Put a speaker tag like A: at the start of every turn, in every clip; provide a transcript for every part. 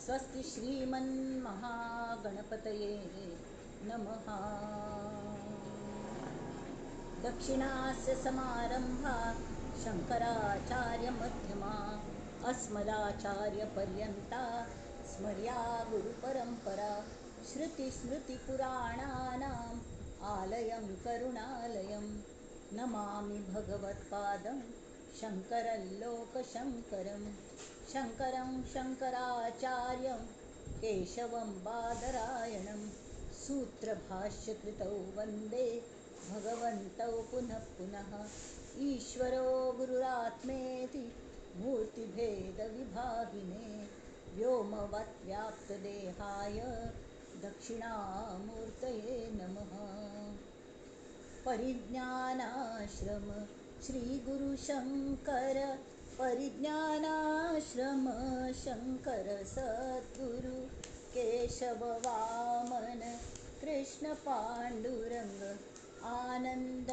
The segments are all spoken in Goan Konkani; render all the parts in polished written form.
A: स्वस्ति श्रीमन्महागणपतये नमः. दक्षिणास्य समारंभा शंकराचार्यमध्यमा अस्मदाचार्यपर्यन्ता स्मर्या गुरुपरंपरा. श्रुतिस्मृतिपुराणानाम् आलयं करुणालयं नमामि भगवत्पादं शंकरं लोकशंकरं. शंकरं शंकराचार्यं केशवं बादरायणं सूत्रभाष्यकृतौ वंदे भगवन्तौ पुनः पुनः. ईश्वरो गुरुरात्मेति मूर्तिभेदविभागिने व्योमवत् व्याप्तदेहाय दक्षिणामूर्तये नमः. परिज्ञानाश्रम श्रीगुरुशंकर परिज्ञानाश्रम शंकर सद्गुरु केशव वामन कृष्ण पांडुरंग आनंद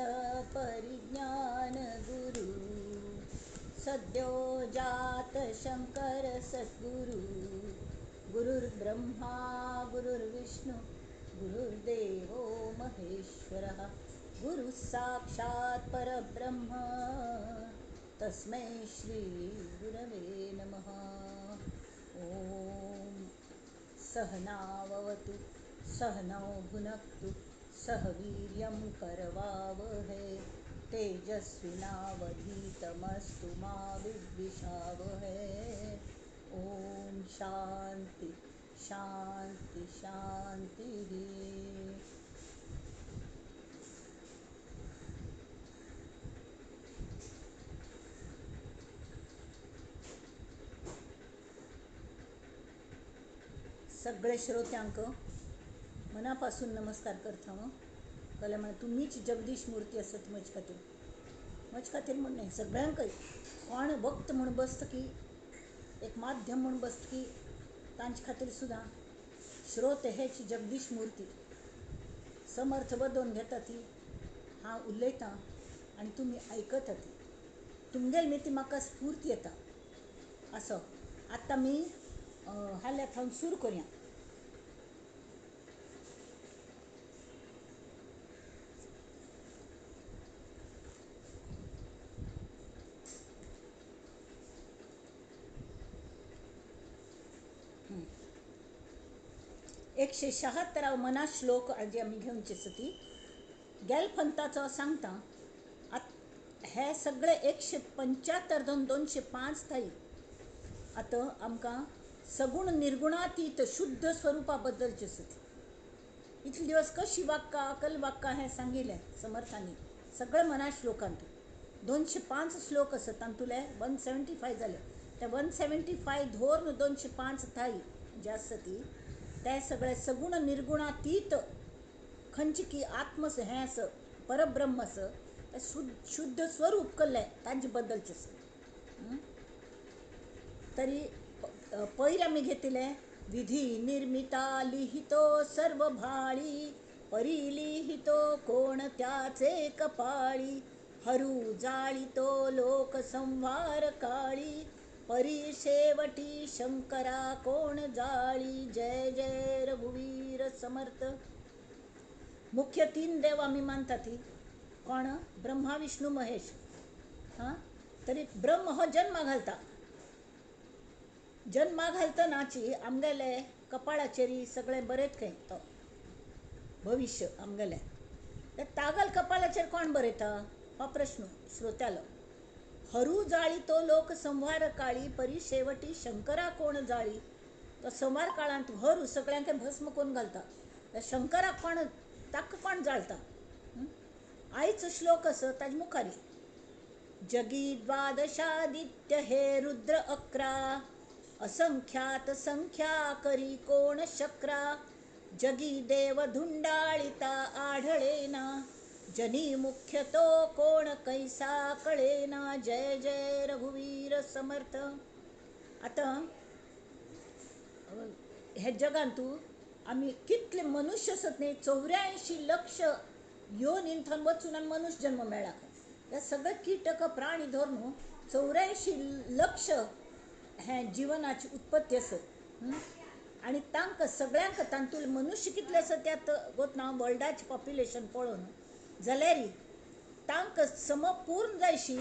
A: परिज्ञान गुरु. सद्यो जात शंकर सद्गुरु. गुरुर्ब्रह्मा गुरुर्विष्णु गुरुर्देवो महेश्वरः. गुरुः साक्षात् परब्रह्म तस्मै श्री गुरवे नमः. ॐ सहनाववतु सहनौ भुनक्तु सह वीर्यं करवावहै. तेजस्विनावधीतमस्तु मा विद्विषावहै. ॐ शांती शांती शांती. सगळे श्रोत्यांक मनापासून नमस्कार करता. कले म्हण तुम्हीच जगदीश मूर्ती असत म्हज खातीर. म्हज खातीर म्हूण न्हय, सगळ्यांकय कोण भक्त म्हूण बसता की एक माध्यम म्हूण बसता की तांचे खातीर सुद्दां श्रोत हेच जगदीश मूर्ती. समर्थ बदोवन घेता ती हांव उलयतां आनी तुमी आयकता ती तुमगेल न्ही ती म्हाका स्फूर्ती येता. असो आतां आमी हाल्या थावन सुरू करुया. एकशे शहात्तराव मना श्लोक जे आमी घेवचे आसा ती गेल पंथाचो सांगता. हे सगळे 175 दोन 205 थाई आतां आमकां सगुण निर्गुणातीत शुद्ध स्वरूपा बद्दलचे आसा ती. इतले दिवस कशी वाक्का कल वाक्का हें सांगिल्लें समर्थांनी सगळे मना श्लोकांत. 205 श्लोक आसत तातूंतले 175 जाले. ते 175 धरून 205 थाई जे आसा ती ते सगळे सगुण निर्गुणातीत खंयची की आत्म हें आसा परब्रह्म आसा तें शुद्ध स्वरूप कल्लें तांचे बद्दलचें आसा. तरी पयर आमी घेतिल्लें विधी निर्मिता लिहितो सर्व भाळी परी लिहितो कोण त्याचे कपाळी हरू जाळितो लोक संवार काळी परी शेवटी शंकरा कोण जाळी. जय जय रघुवीर समर्थ. मुख्य 3 देव आमी मानता ती कोण? ब्रह्मा विष्णू महेश. हां, तरी ब्रह्म हो जन्मा घालता. जन्मा घालतनाची आमगेले कपाळाचेर सगळें बरयत खंय तो भविश्य आमगेलें. ते तागल कपाळाचेर कोण बरयता हो प्रश्न श्रोत्यालो. हरू जाळी तो लोक संवार काळी परी शेवटी शंकरा कोण जाळी. तो संवार काळांत हरू सगळ्यांक भस्म कोण घालता, शंकरा कोण ताका कोण जाळता. आयचो श्लोक आसा ताजे मुखार जगी द्वादशादित्य हे रुद्र 11 असंख्यात संख्या करी कोण शक्रा. जगी देव धुंडाळिता आढळेना जनी मुख्य तो कोण कैसा कळेना. जय जय रघुवीर समर्थ. आतां हे जगांत आमी कितले मनुष्य आसत न्ही, 84 लक्ष योनीन थंय वचून आनी मनुष्य जन्म मेळ्ळा. हे सगळे कीटक प्राणी धरून 84 लक्ष हें जिवनाची उत्पत्ती आसत. आनी तांकां सगळ्यांक तातूंत मनुष्य कितले आसा त्यात गोत ना वर्ल्डाचें पॉप्युलेशन पळोवन जाल्यार तांकां समपूर्ण जायशी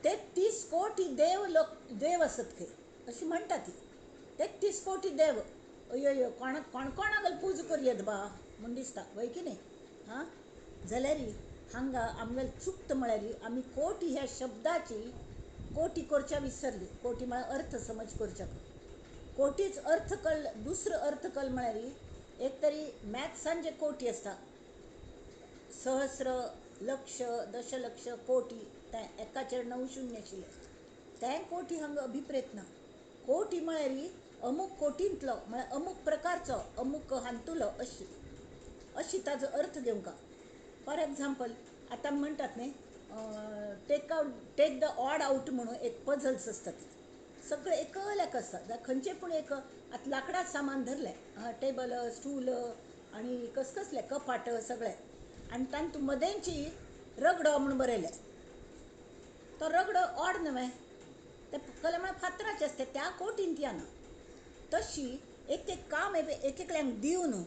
A: 33 कोटी देव लोक देव आसत खंय अशी म्हणटा ती. 33 कोटी देव अयो कोण कोण कोणाक पूज करुयेत बा म्हूण दिसता वय की न्ही. हां जाल्यार हांगा आमगेले चुकता म्हळ्यार आमी कोटी ह्या शब्दाची कोटी करच्या विसरली. कोटी म्हळ्यार अर्थ समज करच्या कोटीच अर्थ कल दुसरो अर्थ कल म्हळ्यार एक तरी मॅथ्सान जे कोटी आसता सहस्र लक्ष दशलक्ष कोटी तें एकाचेर 9 शून्य आशिल्लें तें कोटी हांगा अभिप्रेत ना. कोटी म्हळ्यार अमूक कोटींतलो म्हळ्यार अमूक प्रकारचो अमूक हांतुलो अशी अशी ताजो अर्थ घेवंक. फॉर एग्जाम्पल आतां म्हणटात न्ही take out take the odd out म्हणून एक पझल्स आसता ती सगळें एकल्याक आसता खंयचें पूण एक आतां लांकडां सामान धरलें टेबल स्टूल आनी कसकसलें कपाट सगळें आनी तातूंत मदेंची रगडो म्हूण बरयलें तो रगडो ऑड न्हय ते कला म्हळ्यार फातराचें आसता त्या कोटीन ती येना. तशी एक एक काम एक एकल्यांक दिवन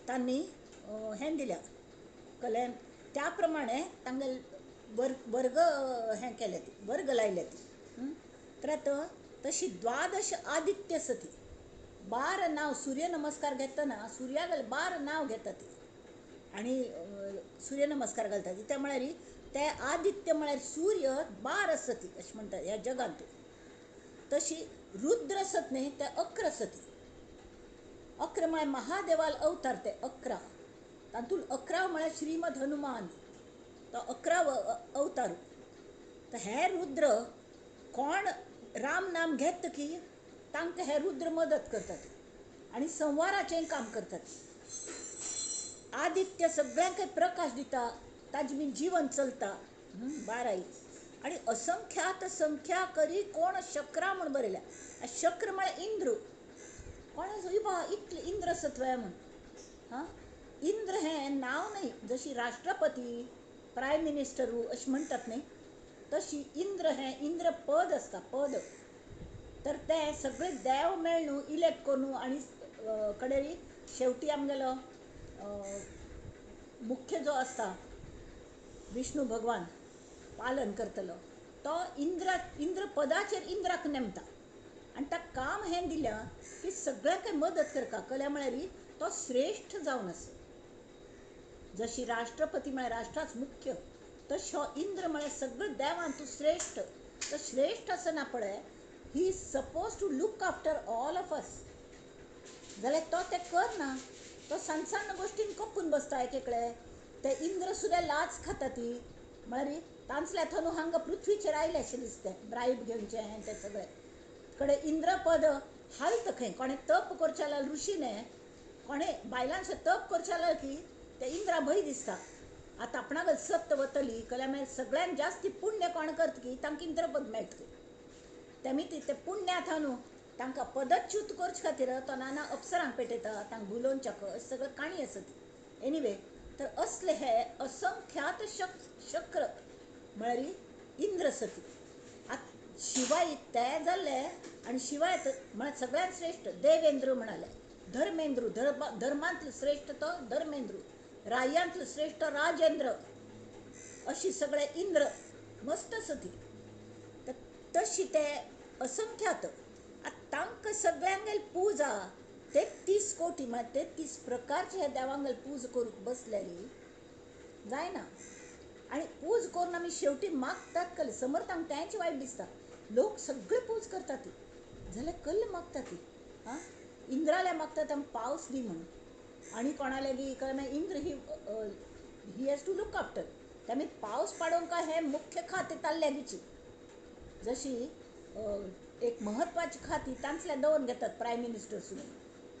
A: तांणी हें दिल्या कलें त्या प्रमाणे तांगेले वर्ग हें केले ती वर्ग लायले ती. तर आतां तशी 12 आदित्य आसा ती 12 नांव सूर्य नमस्कार घेतना सुर्याक 12 नांव घेता ती आनी सूर्य नमस्कार घालता ती. ते म्हळ्यार ते आदित्य म्हळ्यार सूर्य 12 आसा ती अशें म्हणटात ह्या जगांत. तशी रुद्र आसत न्ही ते 11 आसा ती. 11 म्हळ्यार महादेवाल अवतार ते 11 तातूंत 11 म्हळ्यार श्रीमद हनुमान तो 11 अवतार. तर हे रुद्र कोण राम नाम घेत की तांकां हे रुद्र मदत करतात आनी संवाराचें काम करतात. आदित्य सगळ्यांक प्रकाश दिता ताजें बी जिवन चलता 12. आनी असंख्यात संख्या करी कोण शक्रा म्हूण बरयल्या. शक्र म्हळ्यार इंद्र. कोण बा इतले इंद्र आसत वय म्हूण. हां इंद्र हें नांव न्हय जशी राष्ट्रपती प्रायम मिनिस्टरू अशें म्हणटात न्ही तशी इंद्र हें इंद्र पद आसता पद. तर ते सगळे देव मेळ्ळू इलेक्ट करून आनी कडेन शेवटी आमगेलो मुख्य जो आसता विष्णू भगवान पालन करतलो तो इंद्र इंद्रपदाचेर इंद्राक नेमता आनी ताका काम हें दिलां की सगळ्यांक मदत करता. कल्या म्हळ्यार तो श्रेश्ठ जावन आसा. जशी राष्ट्रपती म्हळ्यार राष्ट्राच मुख्य तशें हो इंद्र म्हळ्यार सगळे देवान तूं श्रेश्ठ. तो श्रेश्ठ आसना पळय he is suppose to look after all of us. जाल्यार तो तें करना. तो सान सान गोश्टीन कोपून बसता एक एकले. ते इंद्र सुद्दां लाच खाता ती म्हळ्यार तांचल्या थंय हांगा पृथ्वीचेर आयले अशें दिसता ब्रायब घेवचें हें तें सगळें कडेन इंद्रपद हालत खंय. कोणें तप करचें जाल्यार ऋषीने कोणें बायलांचें तप करचें जाल्यार की ते इंद्रा भंय दिसता. आतां आपणाक सत्य वतली कल्यार मागीर सगळ्यांत जास्ती पुण्य कोण करता की तांकां इंद्रपद मेळटा. तेमी ते पुण्या न्हू तांकां पदच्युत करचे खातीर तो नाना अप्सरांक पेटयता तांकां भुलोवच्याक अशें सगळें काणी आसा ती. एनिवे तर असले हे असंख्यात शक्र म्हळ्यार इंद्र सती. आतां शिवाय ते जाल्ले आनी शिवाय म्हळ्यार सगळ्यांत श्रेश्ठ देवेंद्र म्हणाले धर्मेंद्र धर्मांतलो श्रेश्ठ तो धर्मेंद्र रायांतलो श्रेश्ठ राजेंद्र अशी सगळे इंद्र मस्त आसा ती. तर तशी ते असंख्यात आतां तांकां सगळ्यांगेल पुजा 33 कोटी म्हळ्यार 33 प्रकारचे ह्या देवांगेल पूज करूंक बसलेली जायना. आनी पूज करून आमी शेवटी मागतात कल समर्थांक तेंच वायट दिसता. लोक सगळे पूज करतात ती जाल्यार कल्ल मागता ती. हां इंद्राल्या मागतात आमी पावस दी म्हणून आनी कोणाले बी मागीर Indra he he has to look after. तेमी पावस पाडोवंक हें मुख्य खातें ताल्ल्यागीची जशी एक म्हत्वाची खाती तांचल्या दवरून घेतात प्रायम मिनिस्टर सुद्दां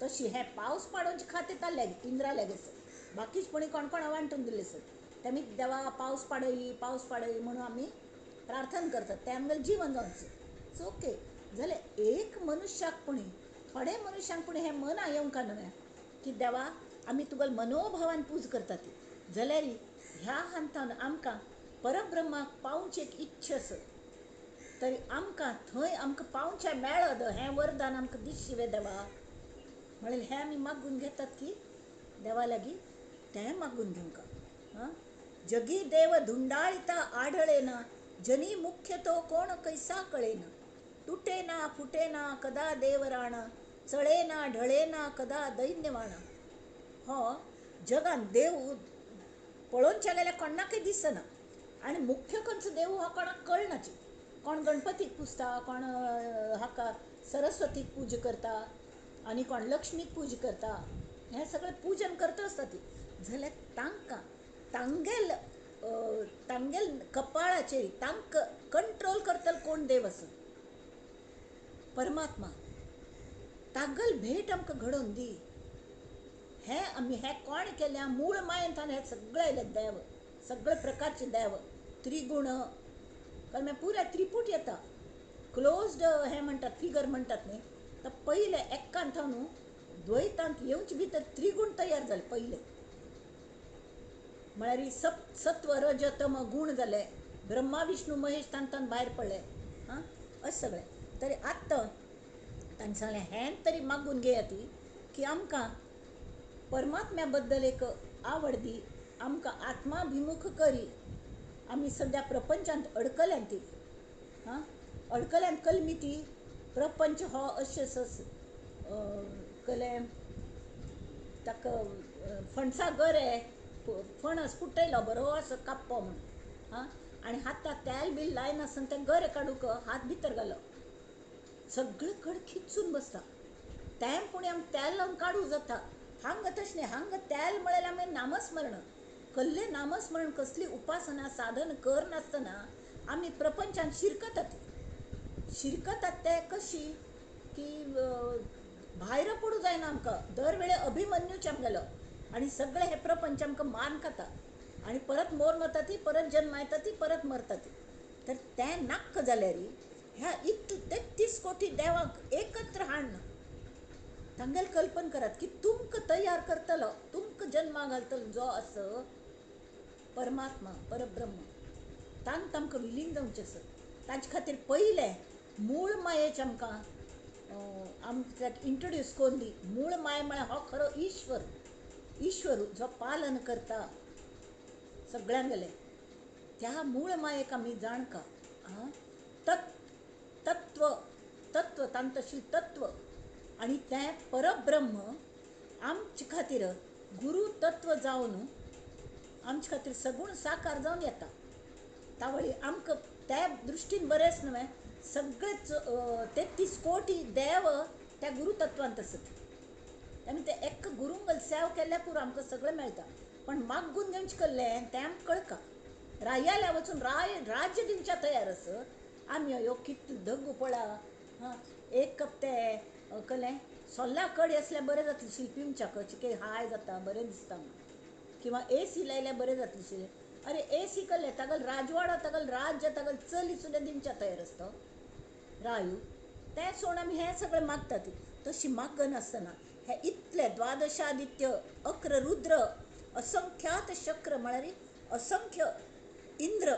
A: तशी हें पावस पाडोवचें खातें ताल्ल्या इंद्राल्या आसत बाकीच कोणी कोण कोणा वांटून दिल्लें आसत. तेमी देवा पावस पाडय पावस पाडय म्हणून आमी प्रार्थना करतात तें आमगेलें जिवन जावन it's okay. जाल्यार एक मनुष्याक पुणी थोडे मनुष्यांक पूण हें मना येवंक न्हय की देवा आमी तुगेले मनोभावान पूज करतात ती जाल्यार ह्या हंतान आमकां परब्रह्माक पावची एक इच्छा आसा तरी आमकां थंय आमकां पावचें मेळत हें वरदान आमकां दिसशी वे देवा. म्हणल्यार हें आमी मागून घेतात की देवा लागीं तें मागून घेवंक. आं, जगी देव धुंडाळिता आढळे ना, जनी मुख्य तो कोण कैसा कळेना, तुटे ना फुटे ना कदा देवराण, चळे ना ढळे ना कदा दैन्यवाण. हो जगान देव पळोवच्या गेल्यार कोणाकय दिसना आनी मुख्य खंयचो देव हो कोणाक कळनाची. कोण गणपतीक पुजता, कोण हाका सरस्वतीक पूजा करता आनी कोण लक्ष्मीक पूजा करता. हें सगळें पुजन करता आसता ती जाल्यार तांकां तांगेल तांगेल कपाळाचेर तांकां कंट्रोल करतलो कोण देव आसा? परमात्मा. तागल भेट आमकां घडोवन दी. हें आमी हें कोण केल्या मूळ मायेंतल्यान हें सगळें आयलें देव, सगळे प्रकारचे देव, त्रिगुण, कारण मागीर पुराय त्रिपूट येता. क्लोज्ड हें म्हणटात, फिगर म्हणटात न्ही, तर पयलें एकांत न्हू द्वैतांत येवचे भितर त्रिगुण तयार जाले पयले. म्हळ्यार सत्व रज तम गूण जाले, ब्रह्मा विष्णू महेश तांतून भायर पडले. आं, अशें सगळें. तरी आत्तां तांणी सांगलें हें तरी मागून घेयात की आमकां परमात्म्या बद्दल एक आवड दी, आमकां आत्माभिमुख करी. आमी सद्या प्रपंचांत अडकल्यांत ती, आं, अडकल्यांत कलमी ती प्रपंच हो अशें कलें ताका फणसा गरे फणस फुटयलो बरो असो काप्पो म्हूण, आं, आनी हाताक तेल बील लायनासतना तें गरे काडूंक हात भितर घालो, सगळे कडेन खिचून बसता. तें पूण आमकां तेल लावन काडूं जाता. हांगा तशें न्ही, हांगा तेल म्हळ्यार आमी नामस्मरण, कसलें नामस्मरण, कसली उपासना साधन करनासतना आमी प्रपंचान शिरकतात. शिरकतात ते कशी की भायर पडूं जायना आमकां. दर वेळे अभिमन्यूच आमगेलो आनी सगळें हें प्रपंच आमकां मान खाता आनी परत मोर वता ती, परत जन्मा येता ती, परत मरता ती. तर तें नाक्क जाल्यार ह्या इतले 33 कोटी देवांक एकत्र हाडून तांगेलें कल्पन करात की तुमकां तयार करतलो, तुमकां जन्मा घालतलो जो आसा परमात्मा परब्रह्म, तांकां आमकां विलीन जावचें आसा. ताचे खातीर पयलें मूळ मायेचें आमकां आमकां इंट्रोड्यूस करून दी. मूळ माय म्हळ्यार हो खरो ईश्वर, ईश्वर जो पालन करता सगळ्यांगेलें, त्या मूळ मायेक आमी जाणका. आं, तत्व, तत्व तांतशील तत्व आनी तें परब्रह्म आमचे खातीर गुरू तत्व जावन आमचे खातीर सगूण साकार जावन येता. तावळी आमकां त्या दृश्टीन बरेंच न्हय, सगळेच 33 कोटी देव त्या गुरू तत्वांत आसत. आनी ते एक गुरूंगल सेव केल्यार पुरो आमकां सगळें मेळटा. पण मागून घेवचें कल्लें तें आमकां कळका. रायाल्या वचून राय राज्य दिवच्या तयार आसत आमी. ह्यो कितलो दगू पळा, हां, एक कप ते कलें सोल्ला कडी आसल्यार बरें जातलें शिल्पी उमच्याक चिके हाय जाता बरें दिसता म्हूण, किंवा ए सी लायल्यार बरें जातलें शिल्लें. अरे ए सी कल्लें तागल राजवाडो, तागल राज्य, तागल चली सुद्दां दिवच्या तयार आसता रायू. तें सोड आमी हें सगळें मागतात. तशी मागनासतना हे इतले द्वादशादित्य, अक्र रुद्र, असंख्यात शक्र म्हळ्यार असंख्य इंद्र,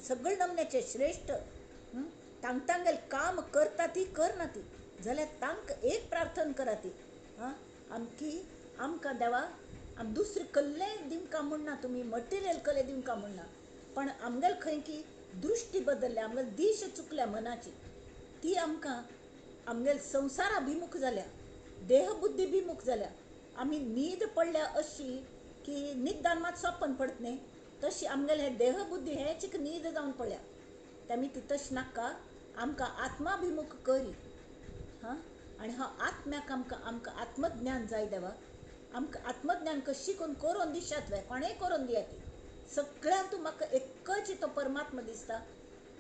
A: सगळे नमन्याचे श्रेश्ठ तांगेलें काम करता ती करना ती, जाल्यार तांकां एक प्रार्थना करा ती, आं, आमकी आमकां देवा आम दुसरें कल्लें दिवंक म्हणना, तुमी मटिरियल कल्लें दिवंक म्हणना, पण आमगेले खंय की दृश्टी बदल्ल्या, आमगेली दिश चुकल्या मनाची, ती आमकां आमगेले संवसाराभिमुख जाल्या, देहबुद्धिभिमुख जाल्या. आमी न्हीद पडल्या अशी की निद्दान मात सपन पडत न्ही, तशी आमगेले हे देहबुद्धी हेच एक न्हीद जावन पडल्या. तेमी ती तशी नाका, आमकां आत्माभिमुख करी. हां, आनी हो आत्म्याक आमकां आमकां आत्मज्ञान जाय देवा. आमकां आत्मज्ञान कशी करून करून दिशात वे, कोणेय करून दियात ती, सगळ्यांतूं म्हाका एकच तो परमात्मा दिसता.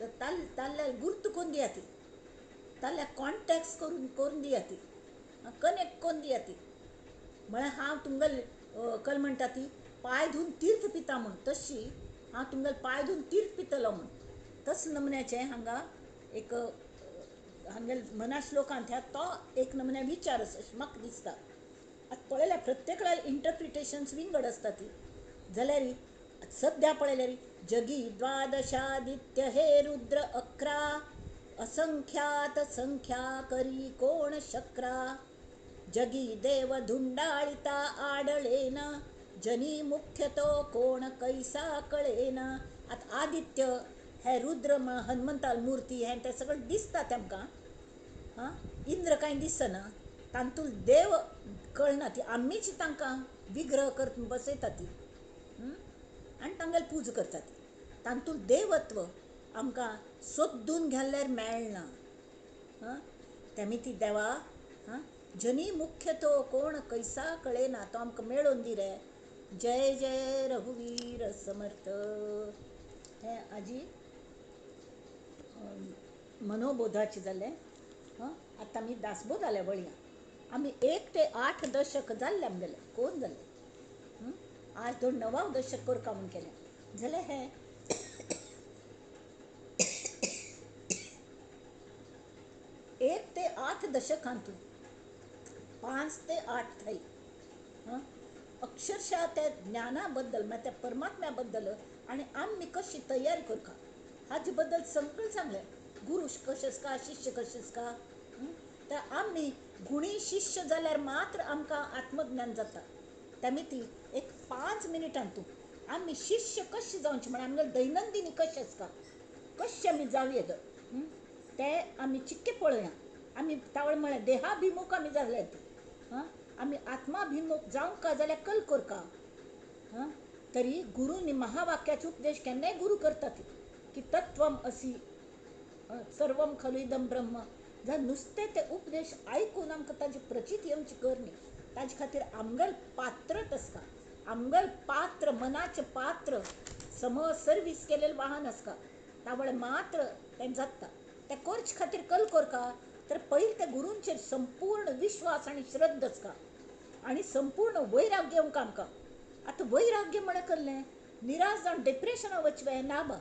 A: तर ताल्ल्या गुर्त करून दियात ती, ताल्ल्या कॉन्टेक्ट करून करून दियात ती, कनेक्ट करून दियात ती. म्हळ्यार हांव तुमगेले कल म्हणटा ती पांय धुवन तीर्थ पिता म्हूण, तशी हांव तुमगेले पांय धुवन तीर्थ पितलो म्हूण. तस नमुन्याचें हांगा एक हांगेले मना श्लोकांत ह्या तो एक नमुन्या विचार आसा अशें म्हाका दिसता. आतां पळयल्यार प्रत्येक इंटरप्रिटेशन्स विंगड आसता ती, जाल्यार सद्या पळयल्यार जगी द्वादशादित्य हे रुद्र अकरा, असंख्यात संख्या करी कोण शक्रा, जगी देव धुंडाळिता आडळेना, जनी मुख्य तो कोण कैसा कळेना. आतां आदित्य हे रुद्र हनुमंताल मूर्ती हें तें सगळें दिसता तेमकां. आं, इंद्र कांय दिसना, तातूंत देव कळना, ती आमीच तांकां विग्रह करत बसयता ती आनी तांगेली पुजा करतात. तातूंत देवत्व आमकां सोदून घाल्यार मेळना. आं, तेमी ती देवा, आं, जनी मुख्य तो कोण कैसा कळेना, तो आमकां मेळोवन दी रे. जय जय रघुवीर समर्थ. हें आजी मनोबोधाचें जालें. हां, आतां आमी दासबोधाल्या वळया. आमी 1 ते 8 दशक जाल्ले आमगेले कोण जाल्ले. आज दोन 9 दशक करका म्हूण केलें जाल्यार हें 1 ते 8 दशकांतू 5 ते 8 थंय अक्षरशः त्या ज्ञाना बद्दल म्हळ्यार त्या परमात्म्या बद्दल आनी आमी कशी तयारी करका हाजे बद्दल सगळें सांगलें. गुरू कशें आसता, शिष्य कशें आसता, तर आमी गुणी शिष्य जाल्यार मात्र आमकां आत्मज्ञान जाता. तेमी ती एक 5 मिनटां तूं आमी शिष्य कशें जावचें म्हळ्यार आमगेलें दैनंदिनी कशें आसता, कशें आमी जावं येत तें आमी चिक्के पळोवया. आमी तावळ म्हळ्यार देहाभिमुख आमी जाले. आं, आमी आत्माभिमुख जावंक का जाल्यार कल करका. आं, तरी गुरूंनी महावाक्याचे उपदेश केन्नाय गुरू करतात की तत्वम असी सर्वम खलु इदं ब्रह्म. जर नुस्तें ते उपदेश आयकून आमकां ताजी प्रचिती येवची कर न्ही, ताजे खातीर आमगेल पात्रच आसता. आमगेल पात्र मनाचें पात्र सम सर्वीस केलेलें वाहन आसता. तावळ मात्र तें जाता. तें करचे खातीर कल करका तर पयलीं त्या गुरूंचेर संपूर्ण विश्वास आनी श्रद्धा आसता आनी संपूर्ण वैराग्य येवंक आमकां. आतां वैराग्य म्हळ्यार कसलें? निराश जावन डिप्रेशना वचवें ना बा.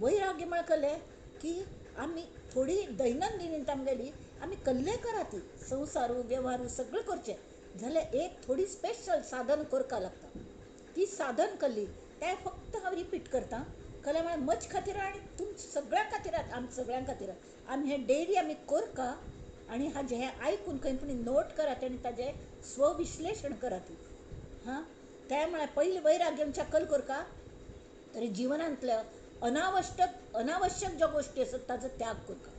A: वैराग्य म्हळ्यार कसलें की आमी थोडी दैनंदिनींत आमगेली आमी कल्ले करा ती संवसारू वेव्हारू सगळें करचें जाल्यार एक थोडी स्पेशल साधन करपा लागता. ती साधन केली तें फक्त हांव रिपीट करता. कला म्हळ्यार म्हजे खातीर आनी तुमच्या सगळ्यां खातीर, आमच्या सगळ्यां खातीर आमी हें डेली आमी करका आनी हाजें हें आयकून खंय पूण नोट करात आनी ताजें स्वविश्लेशण करात. हां, तें म्हळ्यार पयलीं वैराग्य आमच्या कल करका तरी जिवनांतल्या अनावश्यक ज्यो गोश्टी आसात ताजो त्याग करका.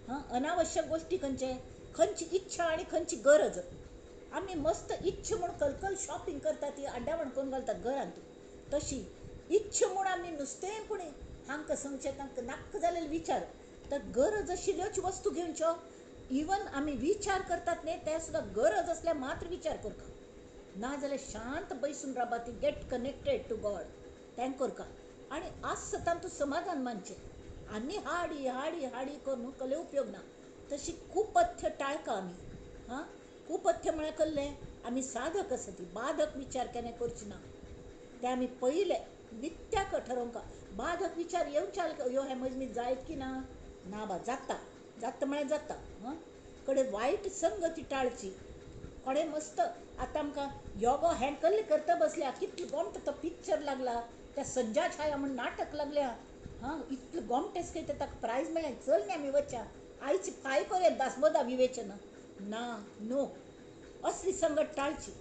A: हां, अनावश्यक गोश्टी खंयचे? खंयची इच्छा आनी खंयची गरज. आमी मस्त इच्छा म्हूण कलकल शॉपिंग करता ती आड्डावण करून घालतात घरांत. तशी इच्छा म्हूण आमी नुस्तें पूण हांकां सांगचें तांकां नाक्क जालेले विचार. तर गरज आशिल्ल्योच वस्तू घेवच्यो. इवन आमी विचार करतात न्ही ते सुद्दां गरज आसल्यार मात्र विचार करका, ना जाल्यार शांत बैसून राबात ती गेट कनेक्टेड टू गॉड तें करका. आनी आस तातूंत समाधान मानचें आनी हाडी हाडी हाडी करून कसले उपयोग ना. तशी कुपथ्य टाळका आमी. हां, कुपथ्य म्हळ्यार कसलें? आमी साधक आसा ती बाधक विचार केन्ना करचे ना. ते आमी पयले नित्याक ठरोवंक बाधक विचार येवच्या यो हें म्हजें जायत की ना? ना बा, जाता जाता म्हळ्यार जाता. हां, कडे वायट संगती टाळची. कोणे मस्त आतां आमकां योगो हें कल्ले करता बसल्या कितलो गोमटो तो पिक्चर लागला, त्या संज्या छाया म्हूण नाटक लागल्या. हां, इतलो गोमटेस कितें ताका प्रायज मेळ्ळें, चल न्ही आमी वचया आयची फाय करूया दासबोधा विवेचन. ना, नो, असली संगत टाळची.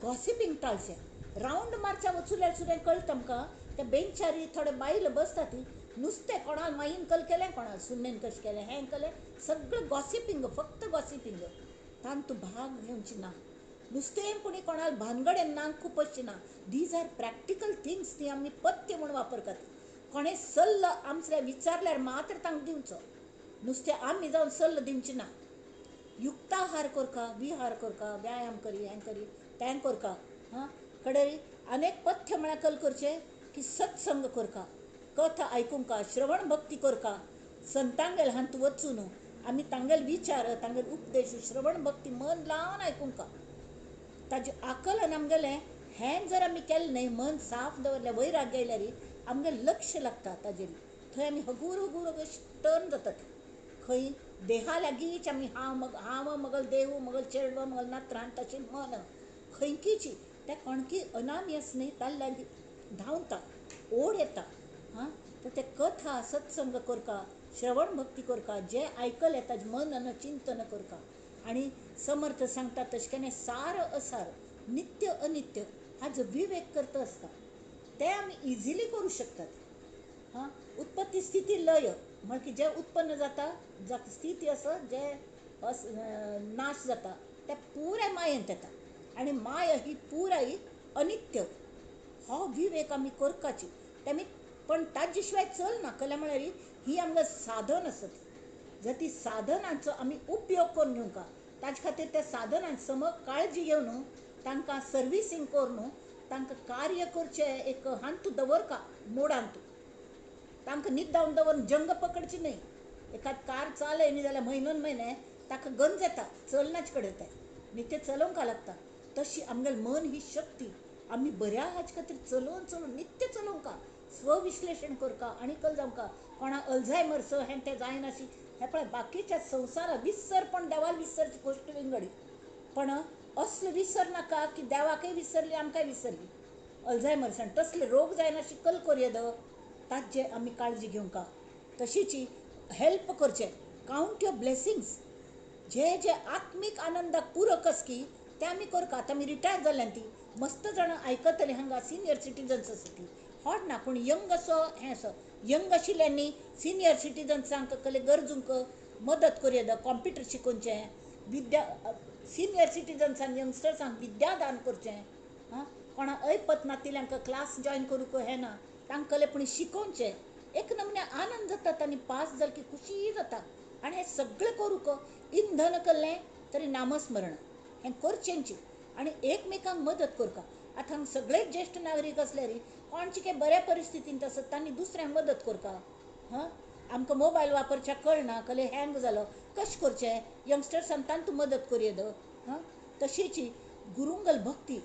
A: गॉसिपींग टाळचें. रावंड मारच्या वचुल्यार सुद्दां कळटा आमकां त्या बेंचारी थोडे बायल बसता ती नुस्तें कोणाक माईन कल केलें, कोणाक सुन्नेन कशें केलें, हें केलें, सगळें गॉसिपींग, फक्त गॉसिपींग. तातूंत भाग घेवचें ना. नुस्तें पुणी कोणाक भानगडेन ना, खूब ना. These are practical things. ती आमी पथ्य म्हूण वापरतात. कोणें सल्लो आमचें विचारल्यार मात्र तांकां दिवचो. नुस्तें आमी जावन सल्लो दिवचें ना. युक्ताहार करका, विहार करका, व्यायाम करी, हें करी, तें करका. हां, कडे अनेक पथ्य म्हळ्यार कल करचें की सत्संग करका, कथा आयकूंका, श्रवण भक्ती करका, संतांगेल हांत वचून आमी तांगेल विचार तांगेल उपदेश श्रवण भक्ती मन लावन आयकूंका. ताजें आकलन आमगेलें हें जर आमी केलें न्ही, मन साफ दवरलें, वैराग्य आयल्यार आमगेलें लक्ष लागता ताजेर. थंय आमी हगूर हगूर अशें टर्न जातात. खंय देहा लागींच आमी हांव हांव मगल देहू मगल चेडवां मगल नात्रान तशें मन खंयकीची त्या कोणकी अनामी आस न्ही ताका लागीं धांवता, ओड येता. हां, तर ते कथा सत्संग करका, श्रवण भक्ती करका, जें आयकलें ताजें मनन चिंतन करका आनी समर्थ सांगता तशें केन्ना सार असार, नित्य अनित्य हाजो विवेक करता आसता ते आमी इजिली करूं शकतात. हां, उत्पत्ती स्थिती लय म्हळ्यार जें उत्पन्न जाता, जाका स्थिती आसा, जें नाश जाता तें पुराय मायेंत येता आनी माया ही पुराय अनित्य. हो विवेक आमी करपाची तेमी, पण ताजे शिवाय चलना. कला म्हळ्यार ही आमकां साधन आसत, जर ती साधनांचो आमी उपयोग करून घेवंक ताजे खातीर त्या साधनान सम काळजी घेवन तांकां सर्विसींग करून तांकां कार्य करचें एक हांतू दवरका मोडांतू, तांकां न्हिदावन दवरून जंग पकडची न्हय. एखाद कार चालय न्ही जाल्यार म्हयनोन म्हयने ताका गंज येता, चलनाच कडेन तें न्ही, तें चलोवंक लागता. तशी आमगेलें मन ही शक्ती आमी बऱ्या हाचे खातीर चलोवन चलोवन नित्य चलोवंक, स्वविश्लेशण करका आनी कल जावंक. कोणा अल्झायमर्स हें तें जायनाशी हें पळय, बाकीच्या संवसारात विसर, पण देवाक विसरची गोश्ट विंगडी, पण असलो विसर नाका की देवाकय विसरली आमकांय विसरली. अल्झायमर्स आनी तसले रोग जायनाशी कल कोरयेद ताजे आमी काळजी घेवंक. तशीच हेल्प करचें, कावंट your blessings, जे जे आत्मीक आनंदाक पुरक आसा की ते आमी करका. आतां आमी रिटायर जाल्यान ती मस्त जाणां आयकतलीं हांगा, सिनियर सिटीजन्स आसा ती हॉट ना, पूण यंग असो हें असो यंग आशिल्ल्यांनी सिनियर सिटीजन्सांक कसले गरजूंक मदत करूं येता. कॉम्प्युटर शिकोवचें, विद्या सिनियर सिटीजन्सांक यंगस्टर्सांक विद्यादान करचें. हां, कोणा ऐपत नातिल्यांक क्लास जॉयन करूंक हें ना, तांकां पूण शिकोवचें. एक नमुने आनंद जाता आनी पास जाल की खुशी जाता. आनी हें सगळें करूंक इंधन केल्लें तरी नामस्मरण हें करचेंच आनी एकमेकांक मदत करका. आतां हांगा सगळेच ज्येश्ठ नागरीक आसल्यार कोणचे काय बऱ्या परिस्थितींत आसत तांणी दुसऱ्यांक मदत करका. हां, आमकां मोबायल वापरच्याक कळना, कसले हँग जालो कशें करचें, यंगस्टर्सान तांतूं मदत करूं येता. हां, तशीच गुरुंगल भक्ती,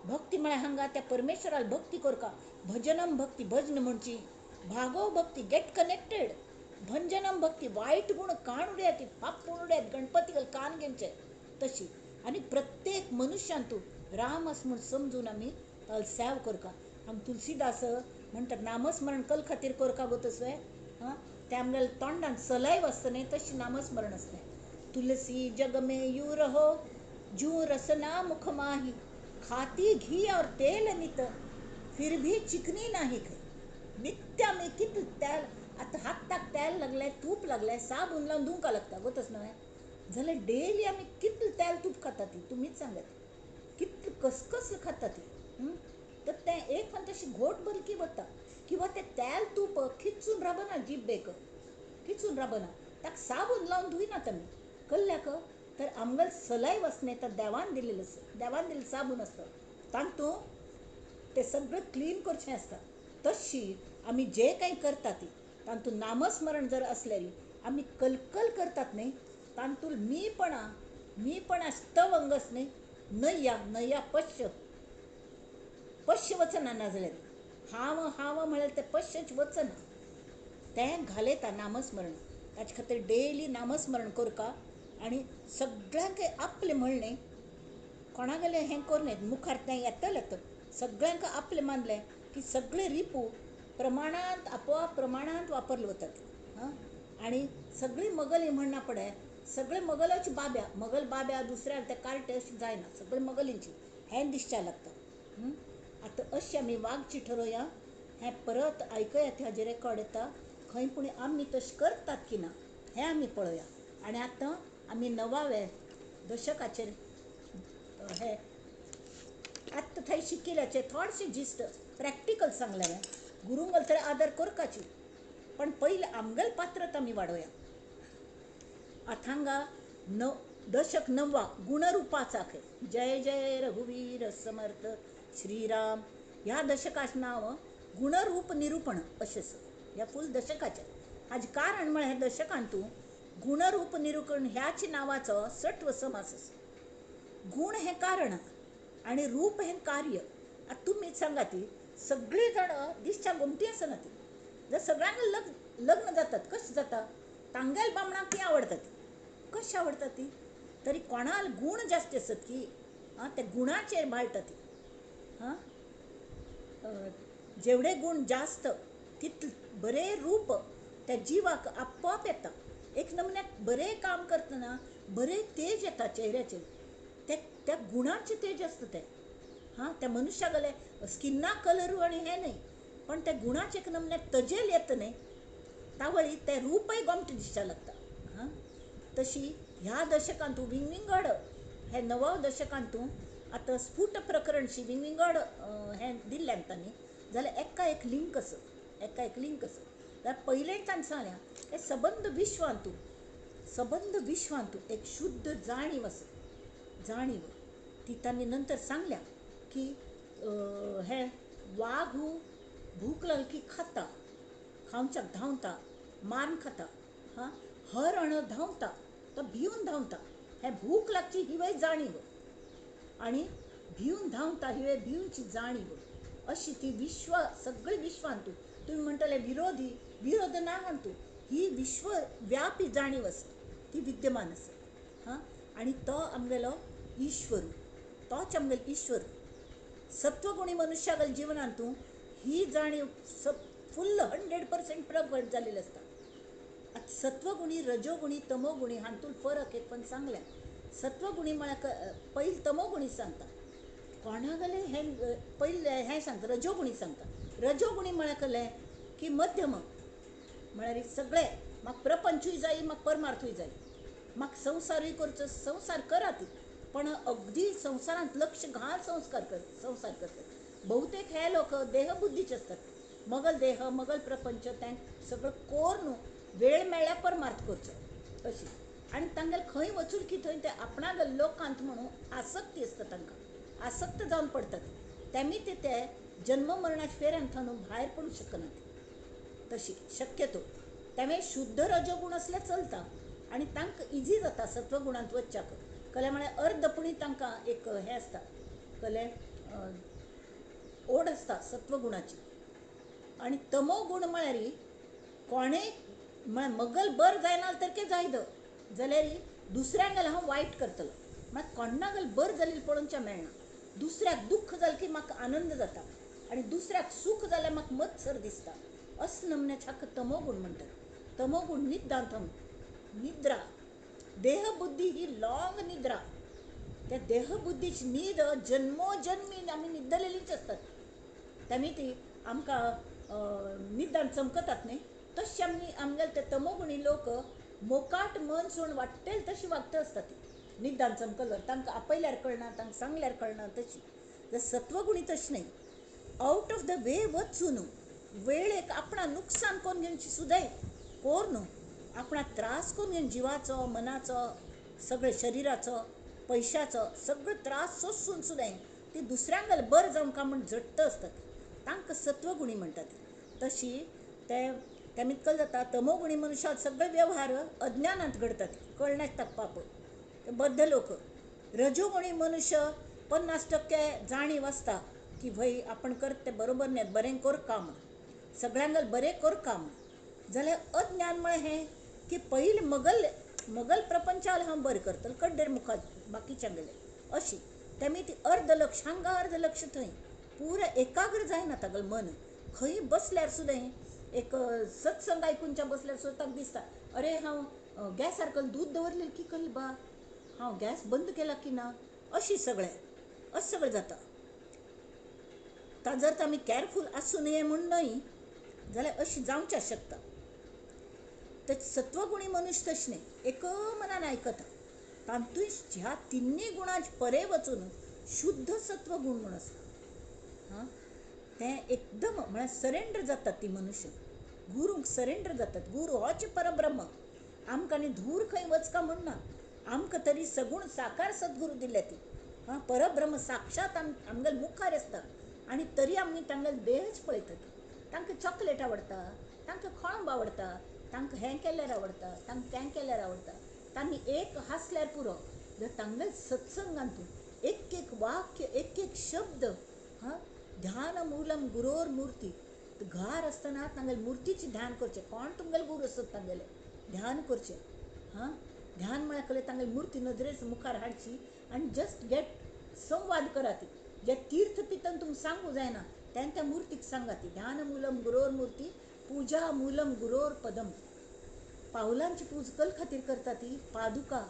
A: भक्ती म्हळ्यार हांगा त्या परमेश्वराक भक्ती करका. भजनम भक्ती, भजन म्हणची, भागव भक्ती, गेट कनेक्टेड, भंजनम भक्ती, वायट गुण काण उडयात, पाप उडयात, गणपती कान घेवचे तशी. आनी प्रत्येक मनुष्यांतू राम आसा म्हूण समजून आमी सेव करका. हांगा तुलसीदास म्हणटात नामस्मरण कल खातीर करका गो तसवें. हां, ते आमगेल्या तोंडान सलायव आसता न्ही तशी नामस्मरण आसलें. तुलसी जग में you रहो जू रसना मुख माही, खाती घी और तेल नित फिर भी चिकनी नाही खंय. नित्य आमी कितलें तेल, आतां हाताक तेल लागलें, तूप लागलें, साबून लावन धुवंक लागता गो तस न्हय जाल्यार डेली आमी कितलें तेल तूप खाता ती तुमीच सांगात, कितलें कसकस खाता ती. तर तें एक फावट तशी घोट बलकी वता किंवा तें तेल तूप खिचून रावना, जिब्बेक खिचून रावना, ताका साबून लावन धुयनात आमी कल्ल्याक. तर आमगेल सलायव आसलें तर देवान दिलेलें आसा, देवान दिल्लें साबून आसता, तातूंत तें सगळें क्लीन करचें आसता. तशी आमी जे कांय करता ती तातूंत नामस्मरण जर आसल्यार आमी कलकल करतात न्ही, तातूंत मीपणा, मीपणा स्तवंगस न्ही, नय्या नय्या पश्य पश्य वचना, नाजाल्यार हांव हांव म्हळ्यार तें पश्यच वचना, तें घालयता नामस्मरण. ताचे खातीर डेली नामस्मरण करका आनी सगळ्यांक आपलें म्हणलें, कोणागेलें हें करूं नये, मुखार तें येतलें. तर सगळ्यांक आपलें मानलें की सगळे रिपू प्रमाणांत आपोआप प्रमाणांत वापरले वतात. हां, आनी सगळीं मगली म्हणना पडे, सगळे मगलाची बाब्या, मगल बाब्या दुसऱ्या ते कार्टे अशें जायना, सगळे मगलींची हें दिसच्या लागता. आतां अशें आमी वागची ठरोवया. हें परत आयकयात, हाजें रेकॉर्ड येता खंय, पूण आमी तशें करतात की ना हें आमी पळोवया. आनी आतां आमी 9व्या दशकाचेर हे आत्तां थंय शिकिल्ल्याचें थोडेशें जिस्ट प्रॅक्टिकल सांगलें हांवें. गुरुंगल तर आदर करपाची, पण पयलीं आमगेलें पात्रता आमी वाडोवया. आतां हांगा दशक 9 गुणरुपाचा खंय, जय जय रघुवीर समर्थ श्रीराम. ह्या दशकाचें नांव गुणरूप निरुपण अशें आसा ह्या फूल दशकाचें. हाजें कारण म्हळ्यार ह्या दशकांतू गुणरूप निरुपण ह्याच नांवाचो सट्व समास आसा. गुण हें कारण आनी रूप हें कार्य. आतां तुमीच सांगा, ती सगळीं जाणां दिसच्या गोमटी आसना ती, जर सगळ्यांक लग्न जातात कशें जाता, तांगेल बामणाक ती आवडटा, ती कशी आवडटा ती, तरी कोणाल गुण जास्त आसत की आं ते गुणाचेर भाळटा ती. हां, जेवढे गुण जास्त तितले बरें रूप त्या जिवाक आपोआप येता. एक नमुन्याक बरें काम करतना बरें तेज येता चेहऱ्याचेर, त्या त्या गुणाचें तेज आसता तें. हां, त्या मनुष्यागले स्किन्ना कलरू आनी हें न्हय, पण त्या गुणाचें एक नमुन्याक तजेल येता न्हय, तावळी तें रूपय गोमटें दिसपाक लागता. हां, तशी ह्या दशकांत विंगविंगड हे नवो दशकांत आतां स्फूट प्रकरणशी विंगविंगड हें दिल्ल्यान तांणी जाल्यार एका एक लिंक आसा, एका एक लिंक आसा. जाल्यार पयलें तांणी सांगलें हें सबंद विश्वांतू, सबंद विश्वांतू एक शुद्ध जाणीव आसा, जाणीव ती तांणी नंतर सांगल्या की हे वाघ भूक लागली की खाता, खावच्याक धांवता, मारून खाता. हां, हरण धांवता, तो भिवन धांवता. हें भूक लागची हिवय जाणीव आनी भिवन धांवता हिवय भिवची जाणीव. अशी ती विश्व सगळे विश्वांतू तुमी म्हणटले विरोधी, विरोध ना हांतू, ही विश्वव्यापी जाणीव आसा, ती विद्यमान आसा. हां, आनी तो आमगेलो ईश्वर, तोच आमगेलो ईश्वर. सत्वगुणी मनुष्यागेल्या जिवनांतू ही जाणीव फुल्ल 100% प्रगट जालेली आसता. आतां सत्वगुणी, रजोगुणी, तमोगुणी हातूंत फरक एक पण सांगल्या. सत्वगुणी म्हळ्यार पयलीं तमोगुणी सांगता, कोणागेलें हें पयलें हें सांगता, रजोगुणी सांगता. रजोगुणी म्हळ्यार कसलें की मध्यम, म्हळ्यार सगळें म्हाका प्रपंचूय जाय, म्हाका परमार्थूय जाय, म्हाका संवसारूय करचो, संवसार करात, पण अगदी संवसारांत लक्ष घाल संस्कार कर, संवसार करतात. बहुतेक हे लोक देहबुद्धीचे आसतात, मगल देह मगल प्रपंच तें सगळें कोर वेळ मेळ्ळ्यार परमार्थ करचो अशी. आनी तांगेले खंय वचून की थंय ते आपणागेले लोकांत म्हणून आसक्ती आसता, तांकां आसक्त जावन पडटात. तेमी ते ते जन्म मरणाच्या फेऱ्यांत भायर पडूंक शकनात तशी शक्यतो. तेमी शुद्ध रजोगुण आसल्यार चलता आनी तांकां इजी जाता सत्वगुणांत वचच्याक. कले म्हळ्यार अर्दपुणी तांकां एक हें आसता, कले ओड आसता सत्वगुणाची. आनी तमोगुण म्हळ्यार कोणें म्हळ्यार मगल बर जायना तर के जायद जाल्यार दुसऱ्यांगेलें हांव वायट करतलो, म्हाका कोणागेल बर जालें पळोवचें मेळना, दुसऱ्याक दुख्ख जालें की म्हाका आनंद जाता आनी दुसऱ्याक सूख जाल्यार म्हाका मत्सर दिसता. अस नमन्याचे हाका तमोगुण म्हणटात. तमोगुण निद्दांतम, निद्रा, देहबुद्धी ही लाँग निद्रा. त्या देहबुद्धीची न्हीद जन्मोजन्मी आमी न्हिदलेलीच आसतात. तेमी ती आमकां निदान चमकतात न्ही, तशें आमी आमगेले ते तमोगुणी लोक मोकाट मन सोडून वाटेल तशी वागता आसतात. निदान चमकल्यार तांकां आपयल्यार कळना, तांकां सांगल्यार कळना तशी. जर सत्वगुणी तशें न्हय, आवट ऑफ the वे वचून वेळेक आपणा नुकसान करून घेवची सुदाय कोर न्हू, आपणाक त्रास करून घेवन जिवाचो, मनाचो, सगळे शरिराचो, पयशाचो सगळो त्रास सोंसून सुद्दां ती दुसऱ्यांगेलें बरें जावंक काय म्हूण झट्ट आसतात, तांकां सत्वगुणी म्हणटात. तशी ते तेमी कल जाता तमोगुणी मनुष्याक सगळे व्यवहार अज्ञानांत घडतात, कळनासता पाप, ते बद्ध लोक. रजोगुणी मनुष्य 50% जाणीव आसता की भई आपण करत तें बरोबर न्हय, बरें कर काम, सगळ्यांगेलें बरें कर काम. जाल्यार अज्ञान म्हळ्यार हें की पयलीं मगल मगल प्रपंचाल हांव बरें करतलें, कड्डेर मुखार बाकीच्यांगेलें अशी. तेमी ती अर्द लक्ष हांगा अर्द लक्ष थंय, पुरा एकाग्र जायना तागेलें मन. खंय बसल्यार सुद्दां एक सत्संग आयकुनच्या बसल्यार सुद्दां ताका दिसता, अरे हांव गॅसार कल दूद दवरलें की कल बा, हांव गॅस बंद केला की ना, अशी सगळें अशें सगळें जाता. जर आमी कॅरफूल आसूं नये म्हूण न्हय जाल्यार अशी जावचें शकता. तर सत्वगुणी मनुष्य तशें न्हय, एक मनान आयकता, तातूंत ह्या तिन्ही गुणांचे परे वचून शुद्ध सत्वगुण म्हूण आसा. हां, तें एकदम म्हळ्यार सरेंडर जातात ती मनुष्य, गुरूंक सरेंडर जातात. गुरू होच परब्रह्म, आमकां आनी धूर खंय वचका म्हूण ना, आमकां तरी सगूण साकार सद्गुरू दिल्या ती. हां, परब्रह्म साक्षात आमगेले मुखार आसता आनी तरी आमी तांगेले देहच पळयतात. तांकां चॉकलेट आवडटा, तांकां खोळंब आवडटा, तांकां हें केल्यार आवडटा, तांकां तें केल्यार आवडटा. तांणी एक हांसल्यार पुरो, जर तांगेले सत्संगांतून एक एक वाक्य, एक एक शब्द, हां, ध्यान मूलम गुरोर मूर्ती. घर आसतना तांगेले मुर्तीचें ध्यान करचें. कोण तुमगेले गुरू आसत तांगेले ध्यान करचें. हां, ध्यान म्हळ्यार कसलें, तांगेली मुर्ती नदरेच मुखार हाडची आनी जस्ट गेट संवाद करात. जे तीर्थ पितन तुमकां सांगूंक जायना तेन्ना त्या मुर्तीक सांगात, ध्यान मूलम गुरोर मूर्ती, पूजा मूलम गुरोर पदम. पावलांची पूज कल खातीर करता ती पादुका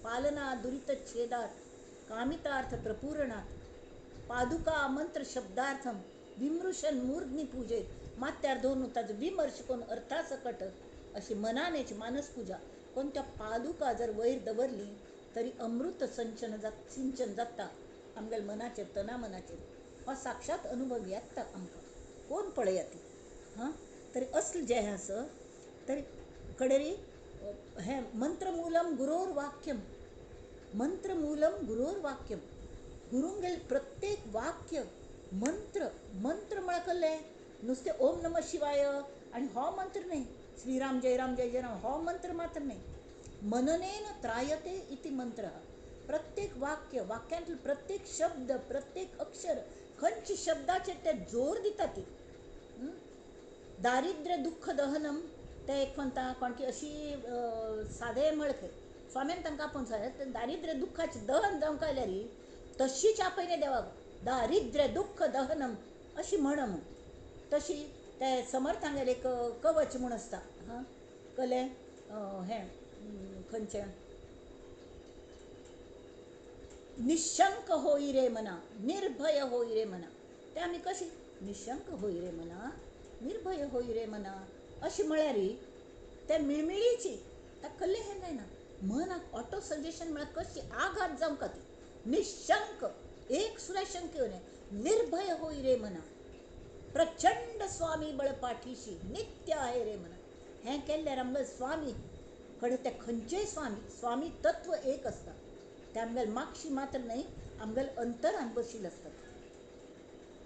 A: पालना दुरित छेदात कामितार्थ प्रपूरणात पादुका मंत्र शब्दार्थम विमृशन मूर्ध्नी पूजेत मात्यार धरून ताजो विमर्श करून अर्थासकट अशी मनानेची मानस पूजा कोण त्या पादुका जर वयर दवरली तरी अमृत संचन जात सिंचन जाता आमगेल्या मनाचेर तना मनाचेर. हो साक्षात अनुभव येता आमकां कोण पळया ती. हां तरी असलें जें हें आसा तरी कडेरी हें मंत्रमूलम गुरोर वाक्यम मंत्रमूलम गुरोर वाक्यम गुरूंगेल प्रत्येक वाक्य मंत्र मंत्र म्हळ्यार कसलें नुस्तें ओम नमः शिवाय आनी हो मंत्र न्हय श्रीराम जय राम जय जय राम हो मंत्र मात्र न्हय. मननेन त्रायते इति मंत्र. प्रत्येक वाक्य वाक्यांतलो प्रत्येक शब्द प्रत्येक अक्षर खंयच्या शब्दाचेर ते जोर दिता ती. दारिद्र्य दुःख दहनम ते एक म्हणटा कोण की अशी सादें म्हळ खंय स्वाम्यान तांकां आपोवन सांगलें दारिद्र्य दुख्खाचें दहन जावंक आयल्यार तशीच आपयलें देवाक दारिद्र्य दुख्ख दहनम अशी म्हण म्हूण. तशी ते समर्थांगेलें एक कवच म्हूण आसता. हां कलें हें खंयचें निशंक होई रे मना निर्भय होई रे मना. तें आमी कशी निशंक होई रे मना निर्भय होई रे मना अशी म्हळ्यार ते मिळमिळीची ताका कसलें हें जायना मनाक ऑटो सजेशन म्हळ्यार कशी आघात जावंक ती निशंक एक सुद्दां शंक येवं नये निर्भय होई रे मना प्रचंड स्वामी बळ पाठीशी नित्य आहे रे मना. हें केल्ल्यार आमगेले स्वामी कडेन ते खंयचेय स्वामी स्वामी तत्व एक आसता ते आमगेले मागशी मात्र न्हय आमगेले अंतरान बशिल्ले आसतात.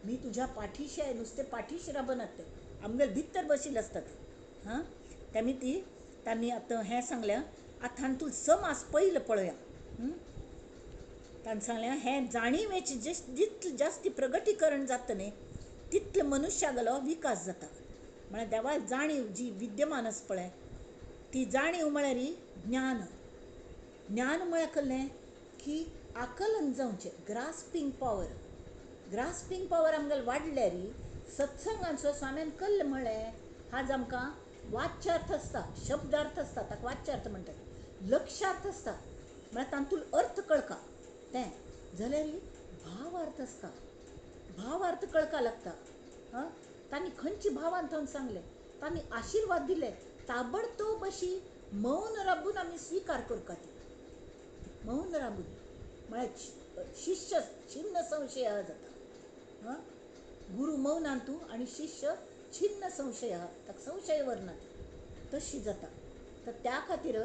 A: मी तुज्या पाठीशी आहे नुस्तें पाठीशी राबनात ते आमगेले भितर बशिल्ले आसतात. हां तेमी ती तांणी आतां हें सांगलें आतां हातूंत समास पयलो पळोवया. तांणी सांगलें हें जाणिवेचें जितलें जास्ती प्रगटीकरण जाता न्हय तितलें मनुष्यागेलो विकास जाता. म्हळ्यार देवा जाणीव जी विद्यमान आसा पळय ती जाणीव म्हळ्यार ज्ञान. ज्ञान म्हळ्यार कसलें की आकलन जावचें ग्रास्पींग पावर. ग्रास्पींग पावर आमगेले वाडल्यार सत्संगान सुद्दां स्वाम्यान कल्लें म्हळें आज आमकां वाच्यार्थ आसता शब्दार्थ आसता ताका वाच्यार्थ म्हणटात लक्षार्थ आसता म्हळ्यार तातूंत अर्थ कळका तें जाल्यार भावार्थ आसता भावार्थ कळका लागता. हां तांणी खंयच्या भावान थंय सांगलें तांणी आशिर्वाद दिले ताबडतोब अशी मौन राबून आमी स्विकार करता ती मौन राबून म्हळ्यार शिष्य छिन्न संशय जाता. हां गुरू मौनान तूं आनी शिष्य छिन्न संशय ताका संशय व्हरना तशी जाता. तर त्या खातीर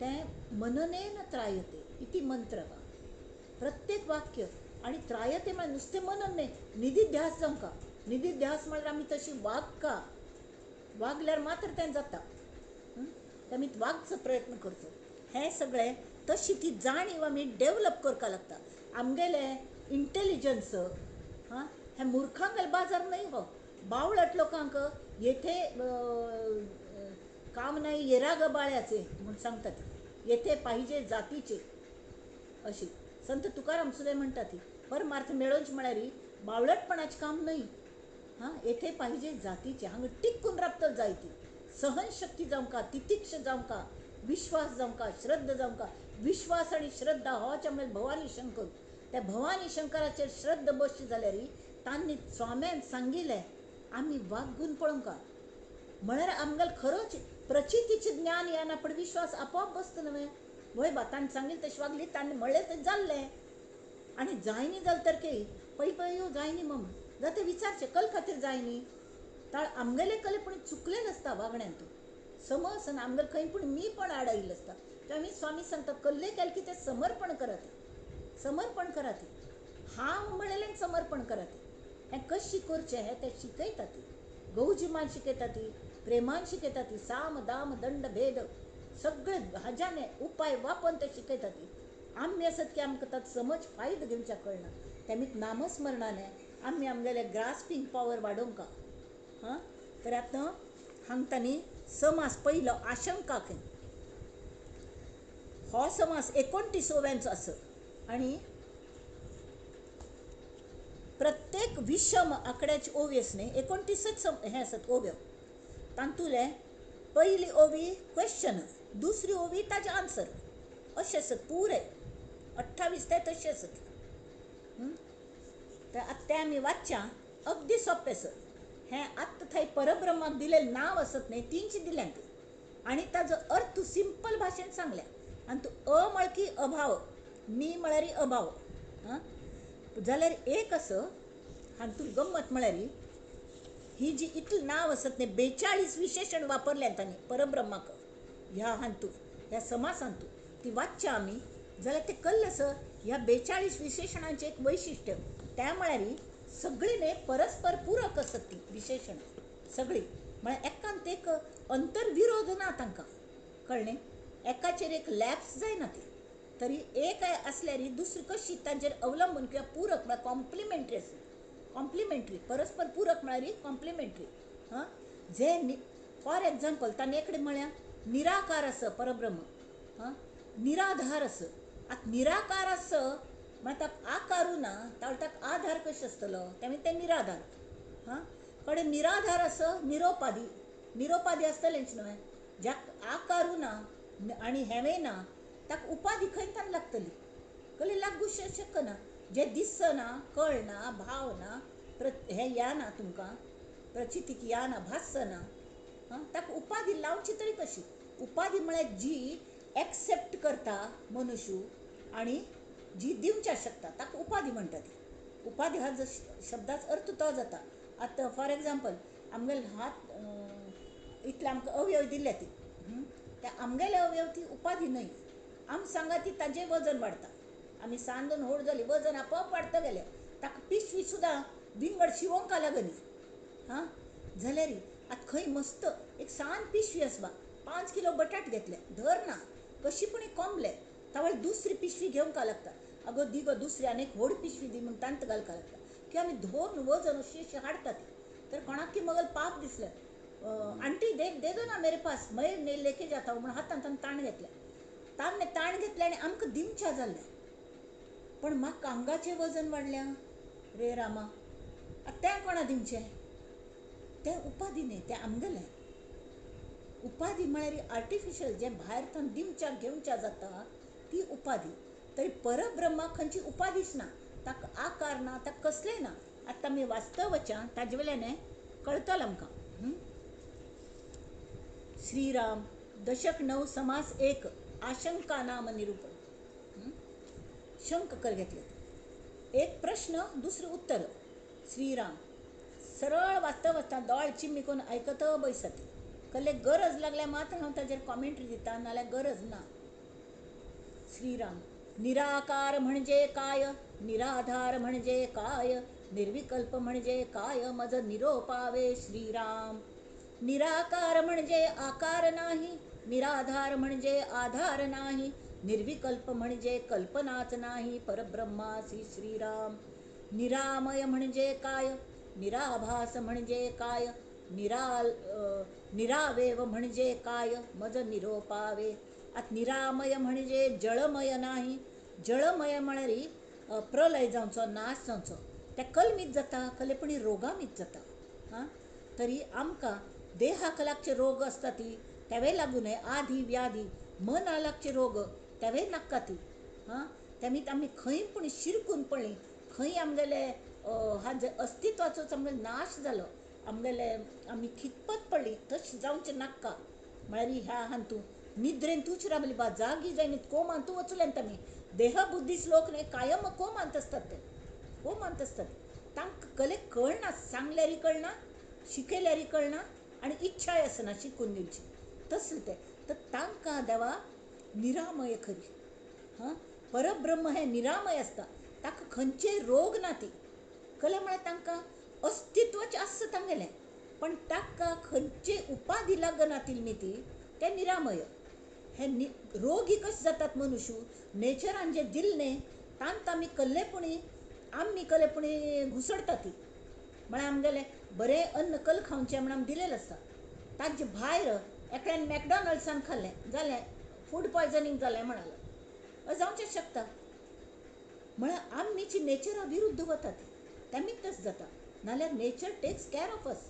A: तें मननेन त्रायते इति मंत्र. प्रत्येक वाक्य आनी त्रायते म्हळ्यार नुस्तें मनन न्हय निधिध्यास जावंका. निधिध्यास म्हळ्यार आमी तशी वागका वागल्यार मात्र तें जाता. ते आमी वागचो प्रयत्न करचो हें सगळें तशी ती जाणीव आमी डेवलप करपाक लागता. आमगेलें इंटेलिजन्स हां हें मुर्खांगेलो बाजार न्हय हो बावळट लोकांक येथे काम नाही येरा गबाळ्याचे म्हूण सांगतात येथे पाहिजे जातीचे अशी संत तुकाराम सुद्दां म्हणटा ती परमार्थ मेळोवचें म्हळ्यार बावळटपणाचें काम न्हय. हां येथे पाहिजे जातीचे हांगा टिकून राबतलो जाय ती सहनशक्ती जावंका तितिक्ष जावंका विश्वास जावंका श्रद्धा जावंका. विश्वास आनी श्रद्धा होच आमगेलो भवानी शंकर. त्या भवानी शंकराचेर श्रद्धा बसची जाल्यार तांणी स्वाम्यान सांगिल्लें आमी वागून पळोवंका म्हळ्यार आमगेलो खरोच प्रचितीचें ज्ञान येना पण विश्वास आपोआप बसता न्हय. वय बा तांणी सांगिल्लें तशें वागली तांणी म्हणलें तें जाल्लें आनी जायनी जालें तर की पळय पळय यो जायनी मम जाता विचारचें कल खातीर जायनी ताळ आमगेले कले पूण चुकलेलें आसता वागण्यांत समज आनी आमगेले खंय पूण मी पण आडायिल्लें आसता. तेन्ना आमी स्वामी सांगता कल्ले केलें की तें समर्पण करात समर्पण करात हांव म्हणलेलें समर्पण करात. हें कशें करचें हें ते शिकयतात गौजीमान शिकयतात प्रेमान शिकयतात साम दाम दंड भेद सगळे हाज्याने उपाय वापरून ते शिकयतात. आमी आसत की आमकां ताचो समज फायदो घेवच्याक कळना तेमी नामस्मरणाने आमी आमगेले ग्रास्पींग पावर वाडोवंका. हां तर आतां हांगा तांणी समास पयलो आशंका खंय हो समास 29 ओव्यांचो आसा आनी प्रत्येक विशम आंकड्याची ओवी आसा न्हय 29 हें आसात ओव्यो तातूंतले पयली ओवी क्वेश्चन, दुसरी ओवी ताजें आन्सर, अशें आसत पुरे 28 ते तशें आसत. तर आतां तें आमी वाचच्या, अगदी सोंपें आसत. हें आत्तां थंय परब्रह्माक दिलेलें नांव आसत न्ही, तींच दिल्यां ती, आनी ताजो अर्थ सिंपल भाशेन सांगल्या. आनी तूं अ म्हळ्यार की अभाव, नी म्हळ्यार अभाव. आं, जाल्यार एक आसा हातूंत गम्मत म्हळ्यार ही जी इतलें नांव आसत न्ही, 42 विशेशण वापरल्यात तांणी परब्रह्माक ह्या हातूंत, ह्या समासांतू. ती वाचच्या आमी जाल्यार तें कल्लें आसा ह्या 42 विशेशणांचें एक वैशिश्ट्य, त्या म्हळ्यार सगळीं न्ही परस्पर पूरक आसत ती विशेशण सगळीं, म्हळ्यार एकांत एक अंतर्विरोध ना तांकां, कळ्ळें? एकाचेर एक लॅप्स जायना ती, तरी एक आसल्यार दुसरी कशी तांचेर अवलंबून किंवा पूरक म्हळ्यार कॉम्प्लिमेंट्री आसता. कॉम्प्लिमेंट्री, परस्पर पूरक म्हळ्यार कॉम्प्लिमेंट्री. हां, जे फॉर एग्जाम्पल ताणें एकडें म्हळ्यार निराकार आसा परब्रह्म, हां, निराधार आसा. आतां निराकार आसा म्हळ्यार ताका आकारू ना, ताका आधार कशें आसतलो, तेमी तें निराधार. हां, कडेन निराधार आसा, निरोपादी, निरोपादी आसतलेंच न्हय, ज्याक आकारू ना आनी हेंवय ना ताका उपाधी खंय तान लागतली, कळ्ळें? लागू शकना. जें दिसना, कळना, भाव ना, हें या ना तुमकां प्रचितीक या ना, भासना, आं, ताका उपाधी लावची तरी कशी? उपाधी म्हळ्यार जी एक्सेप्ट करता मनुष्य आनी जी दिवच्या शकता ताका उपाधी म्हणटा ती. उपाधी हा शब्दाचो अर्थ तो जाता. आतां फॉर एग्जाम्पल आमगेले हात इतले आमकां अवयव दिल्या ती, त्या आमगेले अवयव ती उपाधी न्हय, आम सांगा ती ताजें वजन वाडटा. आमी सान दोन व्हड जाली वजन आपोआप वाडता गेलें, ताका पिशवी सुद्दां विंगड शिवोंक लागनी. हां, जाल्यार आतां खंय मस्त एक सान पिशवी आसबा, 5 किलो बटाट घेतले, धर ना कशी पूण कोंबले, तावळ दुसरी पिशवी घेवंक लागता, अगो दी गो दुसरी आनी एक व्हड पिशवी दी म्हूण तांत घालपाक लागता, किंवा आमी धरून वजन अशी अशी हाडटा ती. तर कोणाक की मगल पाप दिसलें, आंटी दे दे दो ना मेरे पास, मैं लेके जाता हूँ म्हणून हातांत ताण घेतलें, ताणें ताण घेतलें आनी आमकां दिमच्या जाल्लें. पण म्हाका आंगाचें वजन वाडल्या रे रामा, आतां तें कोणा दिवचें? तें उपाधी न्ही, तें आमगेलें. उपाधी म्हळ्यार आर्टिफिशियल, जें भायर थंय दिवच्या घेवच्या जाता ती उपाधी. तरी परब्रह्माक खंयची उपाधीच ना, ताका आकार ना, ताका कसलें ना. आतां आमी वास्तवच्या ताजे वयल्यान कळटलें आमकां. श्रीराम दशक 9 समास 1 आशंका नाम निरूपण. शंक कर घेतले, एक प्रश्न दुसरें उत्तर. श्रीराम सरळ वाचता वाचता दोळ चिम्मी करून आयकत बैसत, कसले गरज लागल्यार मात्र हांव ताजेर कॉमेंट्री दिता, नाल्यार गरज ना. श्रीराम निराकार म्हणजे काय, निराधार म्हणजे काय, निर्विकल्प म्हणजे काय, मज निरोपावे श्रीराम. निराकार म्हणजे आकार नाही, निराधार म्हणजे आधार नाही, निर्विकल्प म्हणजे कल्पनाच नाही, परब्रह्मासी श्रीराम. निरामय म्हणजे काय, निराभास म्हणजे काय, निरावेव म्हणजे काय, मज निरोपावे. आतां निरामय म्हणजे जळमय नाही, जळमय म्हळ्यार प्रलय जावचो, नाश जावचो, त्या कलमीत जाता, कलेपणी रोगामीत जाता. हां, तरी आमकां देहाक लागचे रोग आसता ती तेवे लागू न्हय, आधी व्याधी मना लागचे रोग तेवे नाका ती. हां, तेमीत आमी खंय पूण शिरकून पडली, खंय आमगेले हाजे अस्तित्वाचोच आमगेलो नाश जालो, आमगेले आमी खितपत पडली, तशें जावचें नाका. म्हळ्यार ह्या हातूंत निद्रेन तूच रावली बा, जागी जायनी कोमांत वचलें आमी. देहबुद्धीच लोक न्हय कायम कोमांत आसतात, ते कोमांत आसतात, तांकां कले कळना, सांगल्यारय कळना, शिकयल्यारय कळना, आनी इच्छाय आसना शिकून दिवची तसलें तें. तर तांकां देवा निरामय खरी. हां, परब्रह्म हें निरामय आसता, ताका खंयचेय रोग ना ती. कले म्हळ्यार तांकां अस्तित्वच आसता तांगेलें, पण ताका खंयचे उपाधी लागना ती ती तें निरामय. हे रोगी कशें जातात मनुष्य, नेचरान जें दिल्लें न्ही तांत आमी कल्लेपणी आमी कल्लेपणी घुसडटा ती. म्हळ्यार आमगेलें बरें अन्न कल खावचें म्हण आमी दिलेलें आसता, ताजे भायर एकल्यान मॅकडॉनल्ड्सान खाल्लें जालें, फूड पॉयजनींग जालें म्हणालें, अशें जावचें शकता. म्हळ्यार आमीची नेचरा विरुद्ध वता ती, तेमीच तशें जाता. नाल्यार nature takes care of us.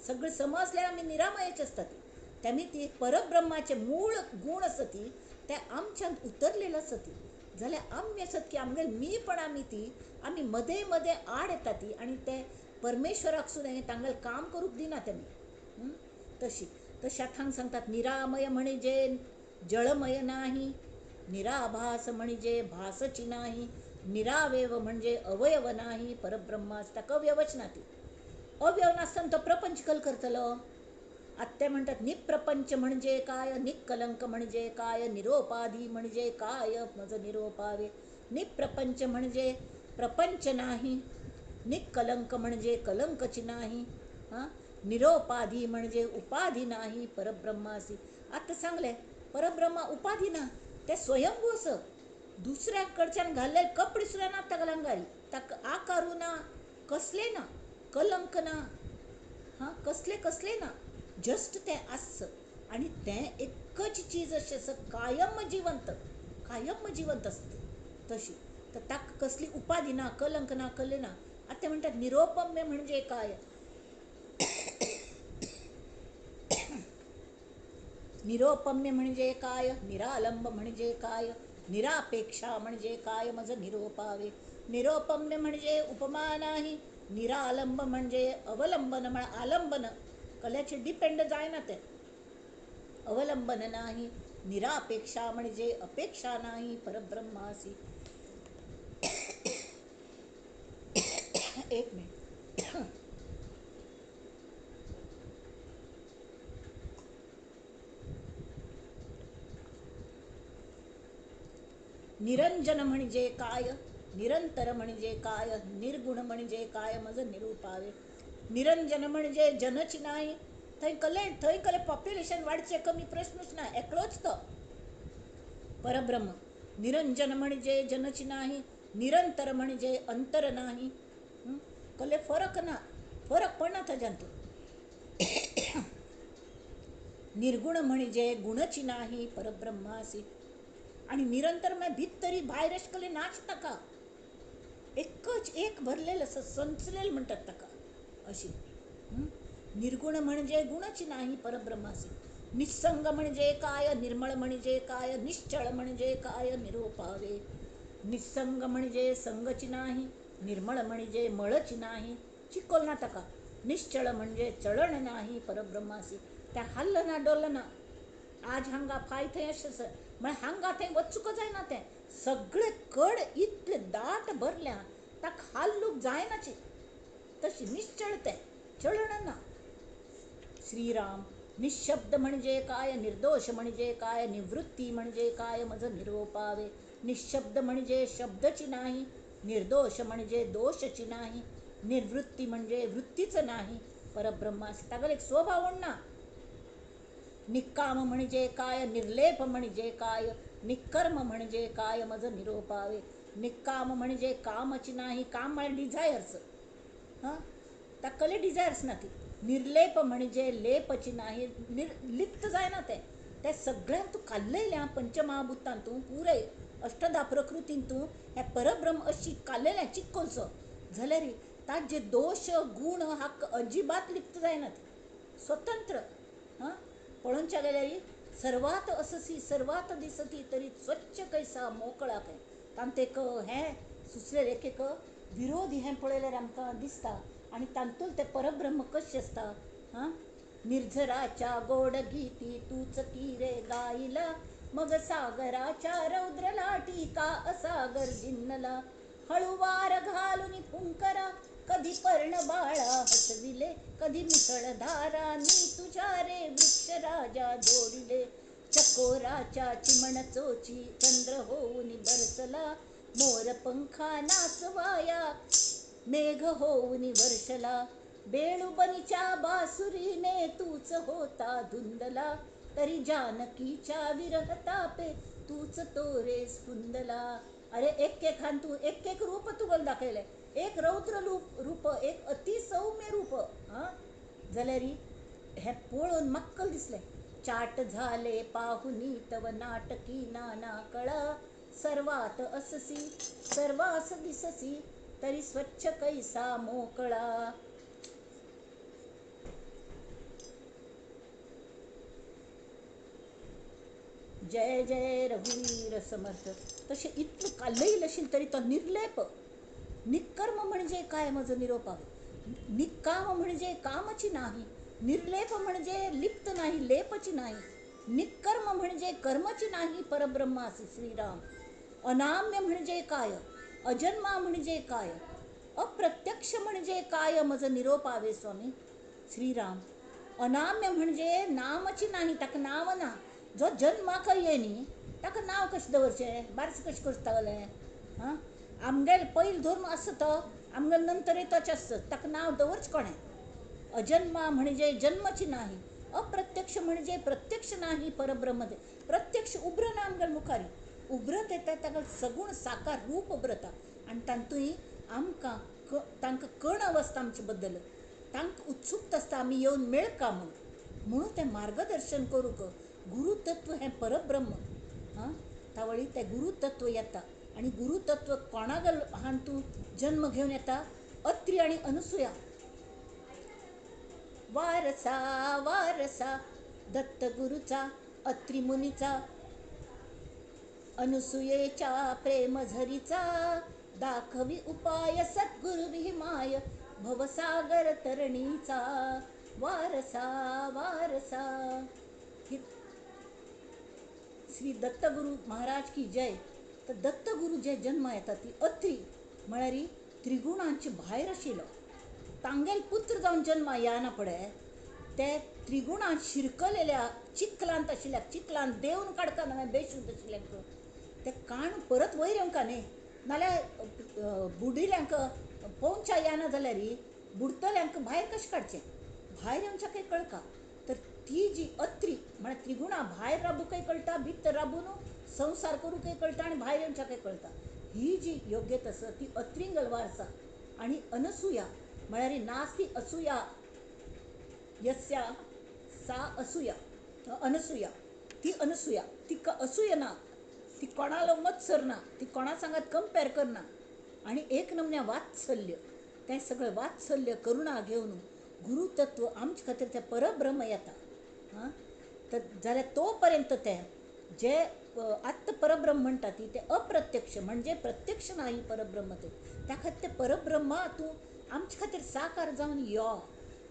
A: सगळें समजल्यार आमी निरामयाचे आसता ती. तेमी ती परब्रह्माचे मूळ गूण आसा ती ते आमच्यांत उतरलेले आसा ती. जाल्यार आमी आसत की आमगेले मीपण आमी ती आमी मदें मदें आड येता ती आनी ते परमेश्वराक सुद्दां तांगेलें काम करूंक दिना तेमी. तशी तशें आतां हांगा सांगतात निरामय म्हणजे जळमय नाही, निराभास म्हणजे भासची नाही, निरावयव म्हणजे अवयव नाही, परब्रह्मास ताका अवयवच ना ती. अवयव नासतना तो प्रपंच कल करतलो. आतां ते म्हणटात निप्रपंच म्हणजे काय, निकलंक म्हणजे काय, निरोपाधी म्हणजे काय, म्हजो निरोपावे. निप्रपंच म्हणजे प्रपंच नाही, निकलंक म्हणजे कलंकची नाही, हां, निरोपाधी म्हणजे उपाधी नाही, परब्रह्मासी. आतां सांगलें परब्रह्मा उपाधी ना, ते स्वयंभू आसा. दुसऱ्या कडच्यान घाल्ले कपडे सुद्दां ना ताका अंगारी, ताका आकारू ना, कसले ना, कलंक ना, हां, कसले कसले ना, जस्ट तें आस. आनी तें एकच चीज अशें आसा कायम जिवंत, कायम जिवंत आसता तशी. तर ताका कसली उपाधी ना, कलंक ना, कले ना. आतां ते म्हणटात निरोपम्य म्हणजे काय, निरोपम्य म्हणजे काय, निरालंब म्हणजे काय, निरापेक्षा म्हणजे काय, म्हजो निरोपावे. निरोपम्य म्हणजे उपमा नाही, निरालंब म्हणजे अवलंबन म्हळ्यार आलंबन, कल्याचेर डिपेंड जायना तें, अवलंबन नाही, निरापेक्षा म्हणजे अपेक्षा नाही, परब्रह्मासी. एक मिनिट. निरंजन म्हणजे काय, निरंतर म्हणजे काय, निर्गुण म्हणजे काय, म्हजो निरुपावे. निरंजन म्हणजे जनच नाही, थंय कले थंय कले पॉप्युलेशन वाडचें कमी प्रश्नूच ना, एकलोच तो परब्रह्म. निरंजन म्हणजे जनच नाही, निरंतर म्हणजे अंतर नाही, कले फरक ना, फरक पडना ताज्यांत. निर्गुण म्हणजे गुणची नाही, परब्रह्मासी. आनी निरंतर म्हळ्यार भितरी भायर अशें कले नाच ताका, एकच एक भरलेलें आसा, संचलेलें म्हणटात ताका अशी. निर्गुण म्हणजे गुणच नाही, परब्रह्मासी. निस्संग म्हणजे काय, निर्मळ म्हणजे काय, निश्चळ म्हणजे काय, निरोपावे. निस्संग म्हणजे संगची नाही, निर्मळ म्हणजे मळच नाही, चिकोल ना ताका. निश्चळ म्हणजे चळण नाही, परब्रह्मासी. त्या हाल्ल ना, डोल ना, आज हांगा फाय थंय अशें आसा म्हळ्यार हांगा थंय वचूंक जायना तें, सगळे कड इतले दाट भरल्या ताका हाल्लूक जायनाची, तशी निश्चळ तें, चळण ना. श्रीराम. निशब्द म्हणजे काय, निर्दोष म्हणजे काय, निवृत्ती म्हणजे काय, म्हजो निरोपावे. निशब्द म्हणजे शब्दची नाही, निर्दोष म्हणजे दोषची नाही, निर्वृत्ती म्हणजे वृत्तीच नाही, परब्रह्मासी. तागेलो एक स्वभाव ना. निक्काम म्हणजे काय, निर्लेप म्हणजे काय, निक्कर्म म्हणजे काय, म्हजो निरोपावे. निक्काम म्हणजे कामची नाही, काम म्हळ्यार डिझायर्स, हां, ताका कसले डिझायर्स ना ती. निर्लेप म्हणजे लेपची नाही, लिप्त जायना तें, तें सगळ्यांत तूं काडलेलें पंचमहाभूतांत तूं पुराय अष्टधा प्रकृतीन तूं हें परब्रह्म अशी काडलेलें चिक्कोलसो जाल्यार ताजे दोश गूण हाका अजिबात लिप्त जायना ती, स्वतंत्र. हां, पळोवच्या गेल्यार सर्वात अससी सर्वात दिसती तरी स्वच्छ कैसा मोकळा खंय. तांतूत एक हें सुचलेलें एक एक विरोधी हें पळयल्यार आमकां दिसता आनी तातूंत तें परब्रह्म कशें आसता. हां, निर्झराच्या गोड गीती तूच किरे गायला, मग सागराच्या रौद्र लाटी का असागर जिन्नला, हळुवार घालून फुंकरा कधी पर्ण बाळा हसविले, कधी मुसळधारांनी तुझ्या रे वृक्ष राजा दोडिले, चकोराच्या चिमण चोची चंद्र होऊन बरसला, मोर पंखा नाचवाया मेघ होऊन वर्षला, बेळुबनीच्या बासुरीने तूच होता धुंदला, तरी जानकीच्या विरहतापे तूच तो रे स्फुंदला. अरे एक एक हान तू एक एक रूप तुगेलें दाखयलें, एक रौद्र रूप, एक अतिसौम्य रूप. हां, जाल्यार हें पळोवन म्हाका दिसलें, चाट झाले पाहुनी तव नाटकी नाना कळा, सर्वात अससी सर्वास दिससी तरी स्वच्छ कैसा मोकळा. जय जय रघुवीर समर्थ. तशें इतलें कालयल आशिल्लें तरी तो निर्लेप. निकर्म म्हणजे काय म्हजो निरोपावे, निकाम म्हणजे कामची नाही, निर्लेप म्हणजे लिप्त नाही, लेपची नाही, निकर्म म्हणजे कर्मची नाही परब्रह्म असे श्रीराम. अनाम्य म्हणजे काय, अजन्मा म्हणजे काय, अप्रत्यक्ष म्हणजे काय मज निरोपावे स्वामी श्रीराम. अनाम्य म्हणजे नामची नाही, ताका नाव ना, जो जन्माक ये न्ही ताका नांव कशें दवरचें, बारस कशें करतलें? हां, आमगेल पयलीं धरून आसा तो, आमगेल नंतरूय तोच आसता, ताका नांव दवरचें कोणें? अजन्मा म्हणजे जन्मची नाही, अप्रत्यक्ष म्हणजे प्रत्यक्ष नाही परब्रह्म. प्रत्यक्ष उब्र ना आमगेल मुखार उब्रत येता, ताका सगूण साकार रूप उब्रता आनी तातूंय आमकां तांकां कण अवस्था आमचे बद्दल, तांकां उत्सुकता आसता आमी येवन मेळका म्हूण, म्हणून तें मार्गदर्शन करूंक गुरुतत्व हें परब्रह्म. हां, तावळी तें गुरुतत्व येता आनी गुरुतत्व कोणागल हान तूं जन्म घेवन येता? अत्री आनी अनुसुया. वारसा वारसा दत्तगुरूचा अत्री मुनीचा, अनुसुयेच्या प्रेमझरीचा, दाखवी उपाय सद्गुरु भीमाय भवसागर तरणीचा. वारसा वारसा. श्री दत्तगुरु महाराज की जय. तर दत्तगुरु जे जन्म येता ती अत्री म्हळ्यार त्रिगुणांचे भायर आशिल्लो तांगेल पुत्र जावन जन्म येना पडे, ते त्रिगुणांत शिरकलेल्या चिखलांत आशिल्ल्या, चिखलांत देवन काडका न्हय बेशुद्ध आशिल्ल्यांक, ते काण परत वयर येवंका न्ही, नाल्यार बुडिल्ल्यांक पोंवच्या येना जाल्यार बुडटल्यांक भायर कशें काडचें? भायर येवच्याकय कळका. तर ती जी अत्री म्हळ्यार त्रिगुणां भायर राबूंकय कळटा, भितर राबून संवसार करूंकय कळटा आनी भायर येवच्याकय कळटा. ही जी योग्यता आसा ती अत्रिंगल वारसा. आनी अनसुया म्हळ्यार नास्ती असूया यस्या सा असूया, अनसुया, ती अनसुया, तिका असूय ना, ती कोणालो मत्सर ना, ती कोणा सांगात कंपेर करना आनी एक नमन्या वात्सल्य, तें सगळें वात्सल्य करुणा घेवन गुरुतत्व आमचे खातीर तें परब्रह्म येता. हां, तर जाल्यार तो पर्यंत तें जे आत्त परब्रह्म म्हणटा ती तें अप्रत्यक्ष म्हणजे प्रत्यक्ष नाही परब्रह्म तें, त्या खातीर तें परब्रह्मा तूं आमचे खातीर साकार जावन यो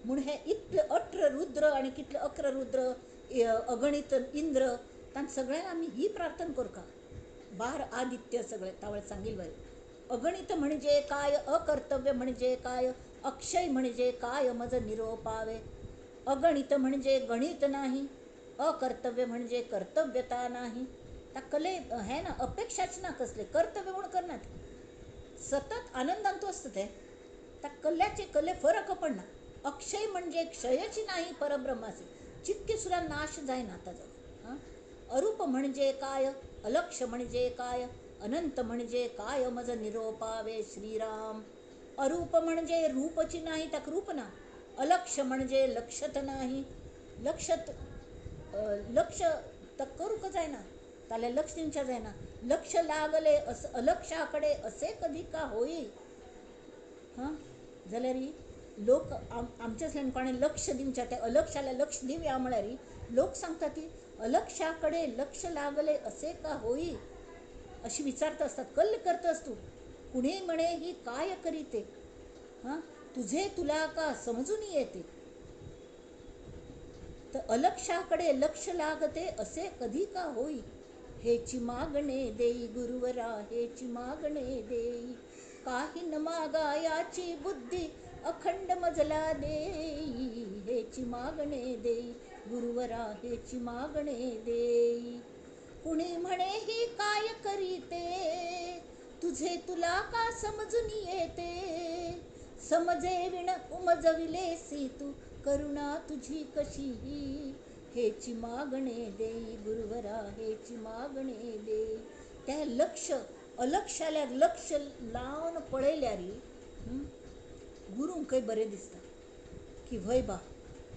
A: म्हूण हे इतले 18 रुद्र आनी कितले 11 रुद्र, अगणित इंद्र, तांकां सगळ्यांक आमी ही प्रार्थना करता. 12 आदित्य सगळे तावळ सांगील बरें. अगणित म्हणजे काय, अकर्तव्य म्हणजे काय, अक्षय म्हणजे काय मज निरोपावे. अगणित म्हणजे गणित नाही, अकर्तव्य म्हणजे कर्तव्यता नाही. त्या कले हें ना, अपेक्षाच ना कसले, कर्तव्य म्हूण करनात, सतत आनंदांतू आसता तें, त्या कल्याचे कले फरक पडना. अक्षय म्हणजे क्षयची नाही परब्रह्माचे, चितके सुद्दां नाश जायना ताजो. हां, अरूप म्हणजे काय, अलक्ष म्हणजे काय, अनंत म्हणजे काय मज निरोपावे श्रीराम. अरूप म्हणजे रूपची नाही, ताका रूप ना. अलक्ष म्हणजे लक्षत नाही, लक्षत लक्ष त करूंक जायना, ताल्यार लक्ष दिवच्या जायना. लक्ष लागले अस अलक्षाकडे असे कधी का होई. हां, जाल्यार लोक आमच्यातल्यान कोणें लक्ष दिवच्या त्या अलक्षाला लक्ष दिवया म्हळ्यार लोक सांगता ती अलक्षाकडे लक्ष लागले असे का होई अशी विचारत असतात. कल्ल करतस तूं, कुणी म्हणे ही काय करीते, हां तुझे तुला का समजून येते. तर अलक्षाकडे लक्ष लागते असे कधी का होई, हेची मागणे देई गुरुवरा, हेची मागणे देई. काही न मागायाची बुद्धी अखंड मजला देई, हेची मागणे देई गुरुवरा, हेची मागणे देई. कुणी म्हणे ही काय करीते, तुझे तुला का समजून येते. समजे विण उमजविलेसी तू, करुणा तुझी कशी ही, हेची मागणे देई गुरुवरा, हेची मागणे देई. त्या लक्ष अलक्षाल्या लक्ष लावन पळयल्यार गुरूंकय बरें दिसता की व्हय बा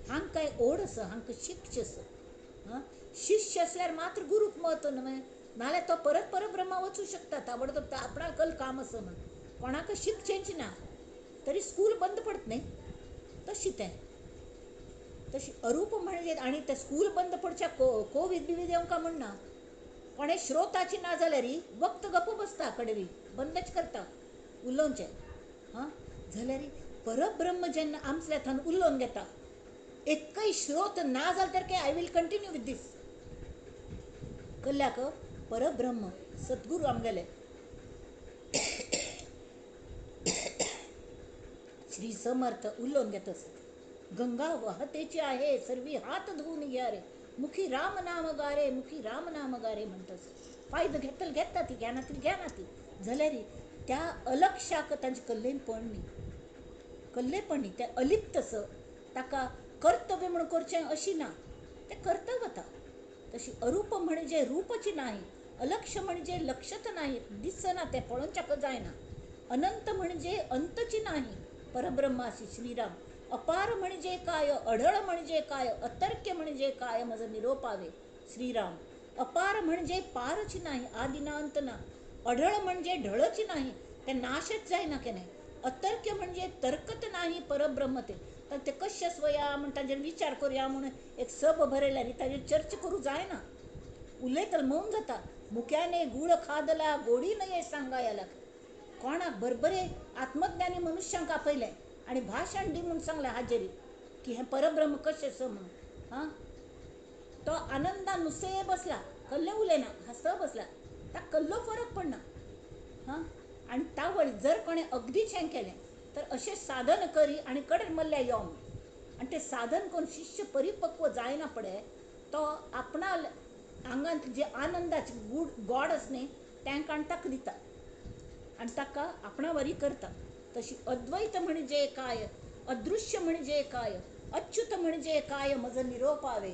A: हांकां काय ओड आसा, हांकां शिकचें आसा. हां, शिष्य आसल्यार मात्र गुरूक म्हत्व न्हय, नाल्यार तो परत परत ब्रह्मा वचूं शकता, ताबडतोब आपणाक कल काम आसा म्हण कोणाक शिकचेंच ना तरी स्कूल बंद पडत न्हय तशी तें तशी अरूप म्हणजे. आनी तें स्कूल बंद पडच्या कोवीड बिवीड येवंक म्हणना, कोणे श्रोताची ना जाल्यार वक्त गप्प बसता, कडेरी बंदच करता उलोवचें. हां जाल्यार परब्रह्म जेन्ना आमच्या थंय उलोवन घेता, एकय श्रोत ना जाल्यार तर काय I will continue with this. कल्ल्याक परब्रह्म सद्गुरू आमगेले श्री समर्थ उलोवन घेता. गंगा वाहतेची आहे सर्वी हात धुवून घ्या रे, मुखी राम नाम गारे, मुखी राम नाम गारे म्हणटास. फायदो घेतल घेता ती, घेना ती घेना ती. जाल्यार त्या अलक्षाक तांचे कल्लेपण न्ही, कल्लेपण न्ही, तें अलिप्तस ताका कर्तव्य म्हणून करचें अशी ना, तें कर्तव्य वता. तशी अरूप म्हणजे रूपची नाही, अलक्ष म्हणजे लक्षत नाही, दिसना तें पळोवच्याक जायना. अनंत म्हणजे अंतची नाही परब्रह्माशी श्रीराम. अपार म्हणजे काय, अढळ म्हणजे काय, अतर्क्य म्हणजे काय म्हजो निरोपावे श्रीराम. अपार म्हणजे पारची नाही, आदी ना अंत ना. अढळ म्हणजे ढळची नाही, ते नाशच जायना केन्नाय. अतर्क्य म्हणजे तर्कत नाही परब्रह्म ते. तर ते कशें स्वया म्हण ताजेर विचार करुया म्हूण एक सब बरयल्यार ताजेर चर्चा करूं जायना, उलयतल मौन जाता. मुक्याने गूळ खादला गोडी नये सांगायला. कोणाक बरबरे आत्मज्ञानी मनुष्यांक आपयलें आनी भाशण दी म्हूण सांगलें हाजेरी की हें परब्रह्म कशें आसा म्हणून. हां तो आनंदान नुस्तें बसला, कल्लें उलयना, हांसत बसला, ताका कल्लो फरक पडना. हां आनी तावळ जर कोणें अगदीच हें केलें तर अशें साधन करी आनी कडेन मल्ल्या यो म्हूण. आनी तें साधन करून शिश्य परिपक्व जायना पडे तो आपणा आंगांत जे आनंदाचे गूड गोड आसा न्ही तांकां ताका दिता आनी ताका आपणा वरी करता. तशी अद्वैत म्हणजे काय, अदृश्य म्हणजे काय, अच्युत म्हणजे काय म्हजो निरोपावे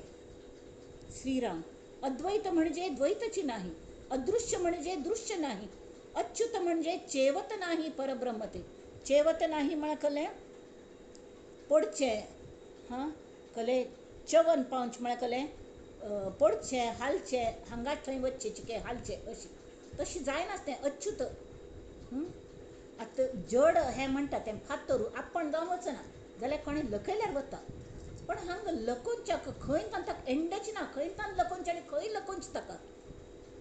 A: श्रीराम. अद्वैत म्हणजे द्वैतची नाही, अदृश्य म्हणजे दृश्य नाही, अच्युत म्हणजे चेवत नाही परब्रह्म ते. चेवत नाही म्हळ्यार कलें पडचें, हां कलें चवन पावच म्हळ्यार कलें पडचें, हालचें, हांगा थंय वचचें, चिके हालचें अशी तशी जायनासतें अच्युत. आतां जड हें म्हणटा तें फातर आपण जावन वचना जाल्यार कोणें लकयल्यार वता, पण हांगा लकोवच्याक खंय तांकां एंडच ना, खंय तान लकोवचें आनी खंय लकोवचें ताका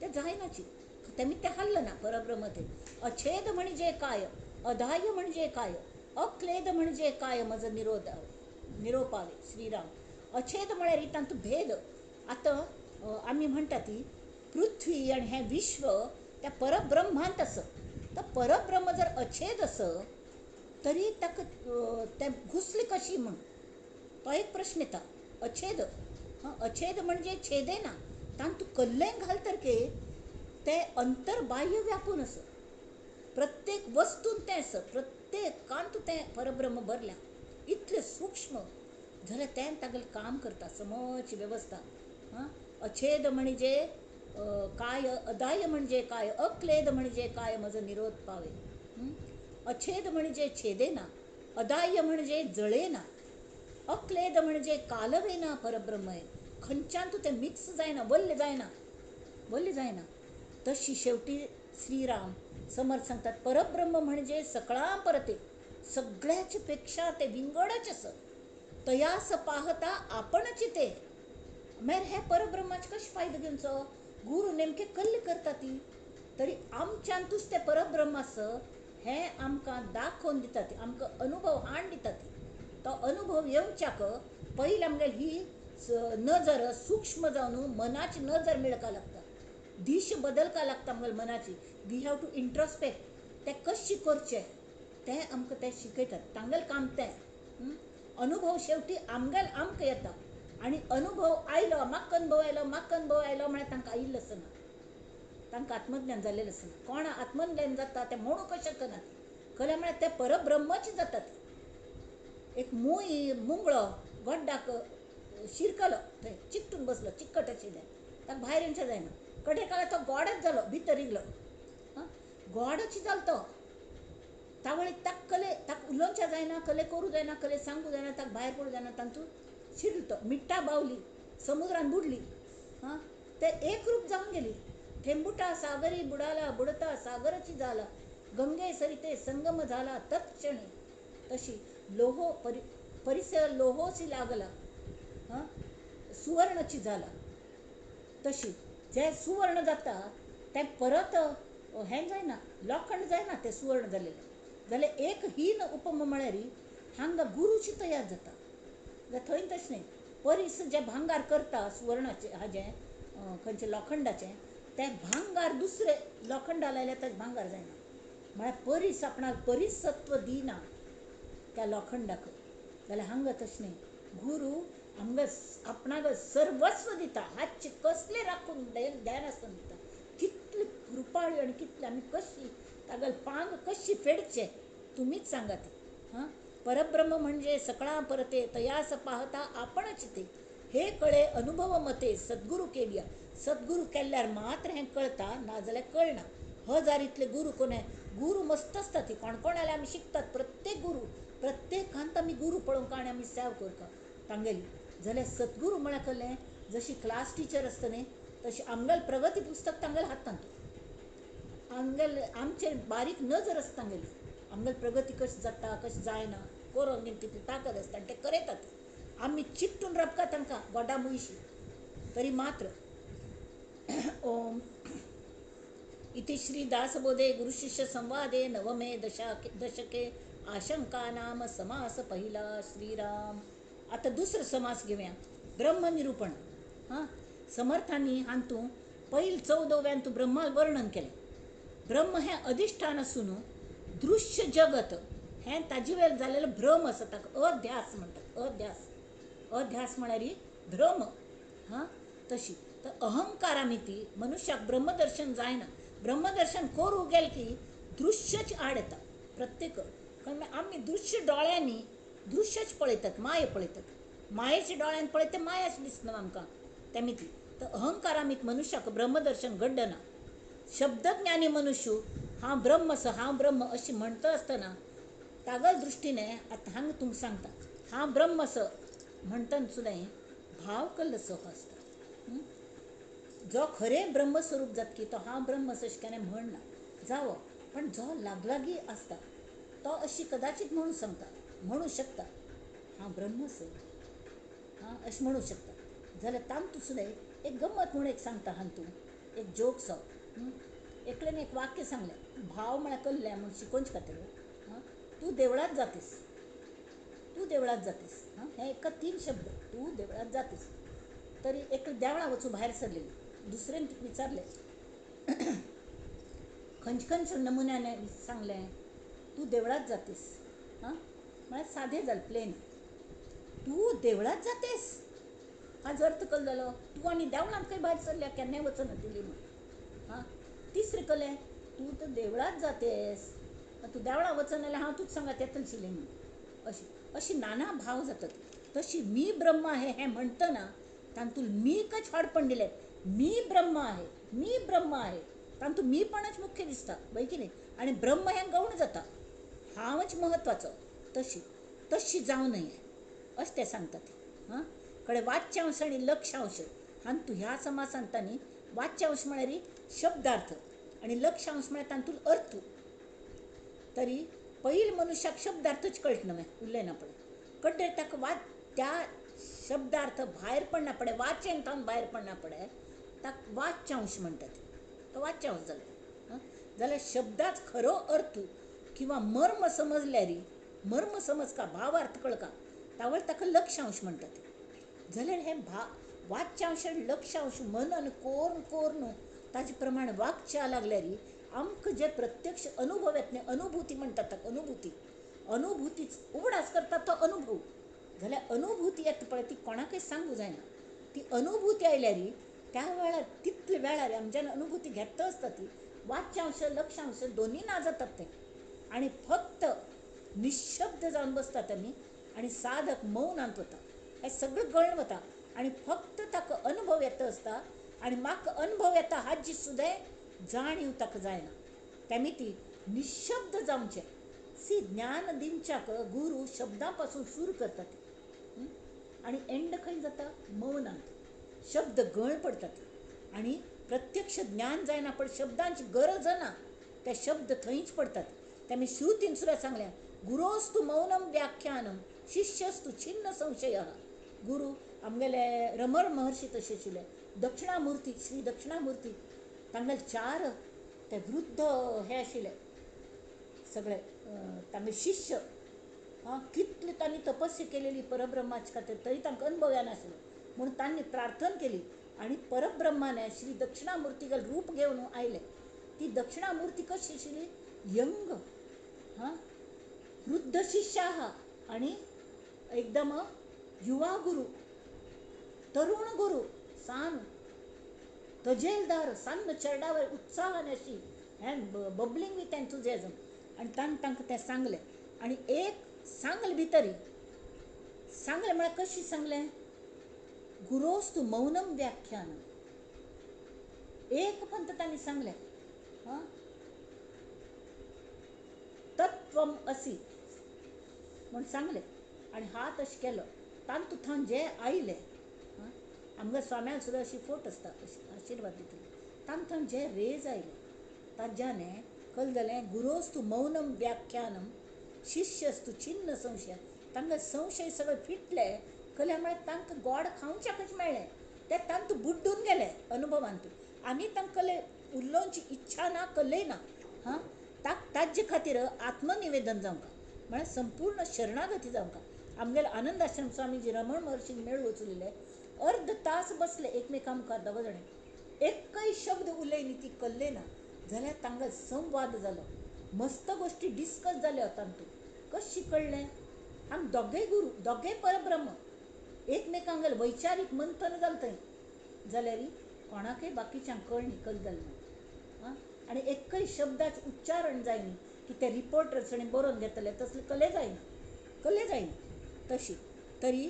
A: तें जायनाची. तेमी तें हाल्ल ना परब्रह्म ते. अछेद म्हणजे काय, अधाय म्हणजे काय, अक्लेद म्हणजे काय म्हजो निरोध निरोपावे श्रीराम. अछेद म्हळ्यार तातूंत भेद. आतां आमी म्हणटा ती पृथ्वी आनी हें विश्व त्या परब्रह्मांत आसा. तर परब्रह्म जर अछेद आसा तरी ताका तें घुसलें कशी म्हूण तो एक प्रश्न येता. अछेद, अछेद म्हणजे छेदे ना, तातूंत कल्लें घाल तर के तें अंतर्बाह्य व्यापून आसा, प्रत्येक वस्तून तें आसा, प्रत्येकांत तें परब्रह्म भरल्या, इतलें सूक्ष्म जाल्यार तें तागेलें काम करता समज वेवस्था. हां अछेद म्हणजे काय, अदाय म्हणजे काय, अक्लेद म्हणजे काय म्हजो निरोध पावे. अछेद म्हणजे छेदेना, अदाय म्हणजे जळेना, अक्लेद म्हणजे कालवेना परब्रह्म. खंयच्यान तूं तें मिक्स जायना, वल्ल जायना, वल्ल जायना. तशी शेवटी श्रीराम समर्थ सांगतात परब्रह्म म्हणजे सकळां परते, सगळ्याचे पेक्षा ते विंगडच आसा. तयास पाहता आपणच ते. मागीर हे परब्रह्माचे कशें फायदो घेवचो? गुरू नेमके कल्ले करता ती तरी आमच्यांतूच तें परब्रह्म आसा हें आमकां दाखोवन दिता ती, आमकां अनुभव हाड दिता ती. तो अनुभव येवच्याक पयलीं आमगेली ही नजर सूक्ष्म जावन मनाची नजर मेळपाक लागता, दिश बदलपाक लागता आमगेल्या मनाची. We have to introspect. तें कशें करचें तें आमकां तें शिकयतात, तांगेलें काम तें. अनुभव शेवटी आमगेल आमकां येता आनी अनुभव आयलो, म्हाका अनुभव आयलो, म्हाका अनुभव आयलो म्हळ्यार तांकां आयिल्लो आसना, तांकां आत्मज्ञान जाल्लें आसना. कोण आत्मज्ञान जाता तें म्हणूंक शकना, खरें म्हळ्यार तें परब्रह्मच जाता. एक मूय मुंगळो गड्डाक शिरकलो, थंय चिकटून बसलो, चिकट आशिल्लें, ताका भायर येवचें जायना. कडे काळार तो गोडच जालो, भितर रिगलो, आं गोडच जालो तो. तावळी ताका कले ताका उलोवचें जायना, कले करूं जायना, कले सांगूं जायना, ताका भायर पडूं जायना, तातूंत शिरलो तो. मिट्टा बावली समुद्रान बुडली, हां ते एकरूप जावन गेली. थेंबुटा सागरी बुडाला, बुडता सागरची जाला, गंगे सरिते संगम झाला तत्क्षणी. तशी लोहो परिसर लोहोसी लागला, हां सुवर्णची झाला. तशी जें सुवर्ण जाता तें परत हें जायना, लोखंड जायना तें सुवर्ण जालेलें. जाल्यार एक हीन उपमा म्हळ्यार हांगा गुरूची तयार जाता. जाल्यार थंय तशें न्ही, परीस जें भांगार करता सुवर्णाचें हाजें खंयचें लोखंडाचें, तें भांगार दुसरें लोखंडा लायल्यार तें भांगार जायना. म्हळ्यार परीस आपणाक परिसत्व दिना त्या लोखंडाक. जाल्यार हांगा तशें न्ही, गुरू आमकां आपणाक सर्वस्व दिता, हातचे कसले राखून ध्यान आसतना दिता. कितले कृपाळी आनी कितले आमी कशी तागेले पांग कशी फेडचे तुमीच सांगात. हां, परब्रह्म म्हणजे सकळा परते तयास पाहता आपणच ते, हे कळे अनुभव मते सद्गुरू केलिया. सद्गुरू केल्यार मात्र हें कळता, नाजाल्यार कळना. हजार इतले गुरू कोण गुरू मस्त आसता ती कोण कोण आल्यार आमी शिकतात. प्रत्येक गुरू प्रत्येकांत आमी गुरू पळोवंक आनी आमी सेव करता तांगेली. जाल्यार सद्गुरू म्हळ्यार कसलें, जशी क्लास टिचर आसता न्ही तशी आमगेलें प्रगती पुस्तक तांगेल्या हातांत, आमगेले आमचेर बारीक नजर आसता तांगेली. आमगेली प्रगती कशी जाता कशी जायना करोंक तितली ताकद आसता आनी ते करयतात. आमी चिकटून राबता तांकां गोडा मुयशी तरी मात्र. ओम इति श्री दासबोधे गुरुशिष्य संवादे नवमे दशके आशंका नाम समास पहिला. श्रीराम. आता दुसरो समास घेवया, ब्रह्मनिरूपण. हां, समर्थांनी हांतू पैल 14व्यांतू ब्रह्माल वर्णन केलें. ब्रह्म हें अधिष्ठान आसून दृश्य जगत हें ताजे वेळ जालेलो भ्रम आसा, ताका अध्यास म्हणटात. अध्यास, अध्यास म्हळ्यार भ्रम. हां, तशी तर अहंकारामिती मनुष्याक ब्रह्मदर्शन जायना. ब्रह्मदर्शन करूं गेल की दृश्यच आड येता प्रत्येक. कारण आमी दृश्य दोळ्यांनी दृश्यच पळयतात, माया पळयतात, मायेच्या दोळ्यान पळयता मायाच दिसना आमकां तेमिती. तर अहंकारामीत मनुष्याक ब्रह्मदर्शन घडना. शब्दज्ञानी मनुष्य हांव ब्रह्म स हांव ब्रह्म अशी म्हणटा आसतना तागल दृश्टीने आतां हांगा तुमकां सांगता, हांव ब्रह्म स म्हणटना सुद्दां भाव कल्ल सो आसता. जो खरें ब्रह्मस्वरूप जातकी तो हांव ब्रह्म स अशें केन्ना म्हणना जावो, पण जो लागलागी आसता तो अशी कदाचित म्हणू सांगता, म्हणू शकता हांव ब्रह्म स, हां अशें म्हणू शकता. जाल्यार तांतू सुद्दां एक गम्मत म्हूण एक सांगता हांतू एक जोक सो. एकल्यान एक वाक्य सांगलें, भाव म्हळ्यार कल्लें म्हूण शिकोवचे खातीर. हां, तूं देवळांत जातीस, तूं देवळांत जातीस. हां, हे एक 3 शब्द, तूं देवळांत जातीस. तरी एक देवळां वचूं भायर सरलेली, दुसऱ्यान तुका विचारलें खंयचे खंयच्या नमुन्याने सांगलें तूं देवळांत जातीस. हां, म्हळ्यार सादें जालें प्लेन, तूं देवळांत जातेस हाजो अर्थ कसलो जालो, तूं आनी देवळांत खंय भायर सरल्या केन्नाय वचना दिली म्हूण. हां, तिसरें कसलें, तूं तर देवळांत जातेस, तूं देवळां वचना जाल्यार हांव तुका सांगता येतलें शिलें म्हूण. अशी अशी नाना भाव जातात. तशी मी ब्रह्म आहे हें म्हणटना तातूंत मीकच हडपण दिलें, मी ब्रह्म आहे, मी ब्रह्म आहे, तातूंत मीपणच मुख्य दिसता वय की न्ही, आनी ब्रह्म हें गौण जाता, हांवच म्हत्वाचो. तशी तशी जावं नये अशें ते सांगतात. हां, कडेन वाच्यांश आनी लक्षांश हांतू ह्या समासांत तांणी वाच्यांश म्हळ्यार शब्दार्थ आनी लक्षांश म्हळ्यार तातूंत अर्थ. तरी पयलीं मनुष्याक शब्दार्थच कळटा न्हय, उलयना पळय कड्डे ताका वा त्या शब्दार्थ भायर पडना पडे, वाचेन तावन भायर पडना पडे, ताका वाच्यांश म्हणटात. तो वाच्यांश जालो. जाल्यार शब्दाच खरो अर्थ किंवा मर्म समजल्यार, मर्म समजका भावार्थ कळका तावळ ताका लक्षांश म्हणटात. जाल्यार हे वाच्यांश आनी लक्षांश मनन कोरून कोरून ताजे प्रमाण वागच्या लागल्यार आमकां जे प्रत्यक्ष अनुभव येत न्ही, अनुभूती म्हणटात ताका, अनुभूती, अनुभूतीच उगडास करता तो अनुभव. जाल्यार अनुभूती येता पळय ती कोणाकय सांगू जायना. ती अनुभूती आयल्यार त्या वेळार तितले वेळार आमच्यान अनुभूती घेता आसता ती वाच्यांश लक्षांश दोनूय ना जातात ते, आनी फक्त निशब्द जावन बसतात आमी आनी साधक मौनांत वता, हें सगळें गळून वता आनी फक्त ताका अनुभव येता आसता आनी म्हाका अनुभव येता हाजी सुद्दां जाणीव ताका जायना. तेमी ती निशब्द जावचें. सी ज्ञान दिवच्याक गुरू शब्दां पासून सुरू करतात आनी एंड खंय जाता, मौनांत. शब्द गळ पडतात आनी प्रत्यक्ष ज्ञान जायना, पण शब्दांची गरज ना, ते शब्द थंयच पडतात. तेमी श्रुतीन सुद्दां सांगलें, गुरोस्तु मौनम व्याख्यानम शिष्यस्तु छिन्न संशय. गुरू आमगेले रमण महर्षी तशें आशिल्ले, दक्षिणामूर्ती, श्री दक्षिणामूर्ती तांगेले चार ते वृद्ध हे आशिल्ले सगळे तांगे शिष्य. हां, कितले तांणी तपस्या केलेली परब्रह्माच्या खातीर, तरी तांकां अनुभव येनाशिल्लो. म्हणून तांणी प्रार्थना केली आनी परब्रह्माने श्री दक्षिणामूर्तीगेलें रूप घेवन आयले. ती दक्षिणामूर्ती कशी आशिल्ली? यंग, हां, वृद्ध शिष्य आहा आनी एकदम युवा गुरू, तरुण गुरू, सान तजेलदार, सान्न चेरडावर उत्साहान अशी हें बबलिंग विथ एन्थुजियाजम. आनी तांणी तांकां तें सांगलें आनी एक सांगलें भितरी सांगलें म्हळ्यार कशी सांगलें? गुरोस्तु मौनम व्याख्यान. एक पंत तांणी सांगलें, हां, तत्वम असी म्हूण सांगलें आनी हात अशें केलो. तातूंत जे आयले, आमगे स्वाम्याक सुद्दां अशी फोट आसता, आशिर्वाद दितले. तातूंत जे रेज आयले ताज्याने कल जालें, गुरोस्तु मौनम व्याख्यानम शिष्यस्तु छिन्न संशय. तांकां संशय सगळे फिटले. कल्या म्हळ्यार तांकां गोड खावच्याकच मेळ्ळें, ते तांतू बुड्डून गेले अनुभवांतू आनी तांकां कले उलोवची इच्छा ना, कल्लय ना. हां, ताजे खातीर आत्मनिवेदन जावंक म्हळ्यार संपूर्ण शरणागती जावंक. आमगेले आनंद आश्रम स्वामीजी रमण महर्षीक मेळून वचलेले, अर्द तास बसले एकमेकां मुखार दोग जाण, एकय शब्द उलयनी ती कल्ले ना. जाल्यार तांकां संवाद जालो, मस्त गोश्टी डिस्कस जाल्यो. तांतू कशी कळ्ळें? आमी दोगेय गुरू, दोगेय परब्रह्म, एकमेकांगेलें वैचारीक मंथन जालें थंय. जाल्यार कोणाकय बाकीच्यांक कळनी कल जालें ना. आं, आनी एकय शब्दाचें उच्चारण जायना की ते रिपोर्टर्स आनी बरोवन घेतले तसले कले जायना, कले जायना तशी. तरी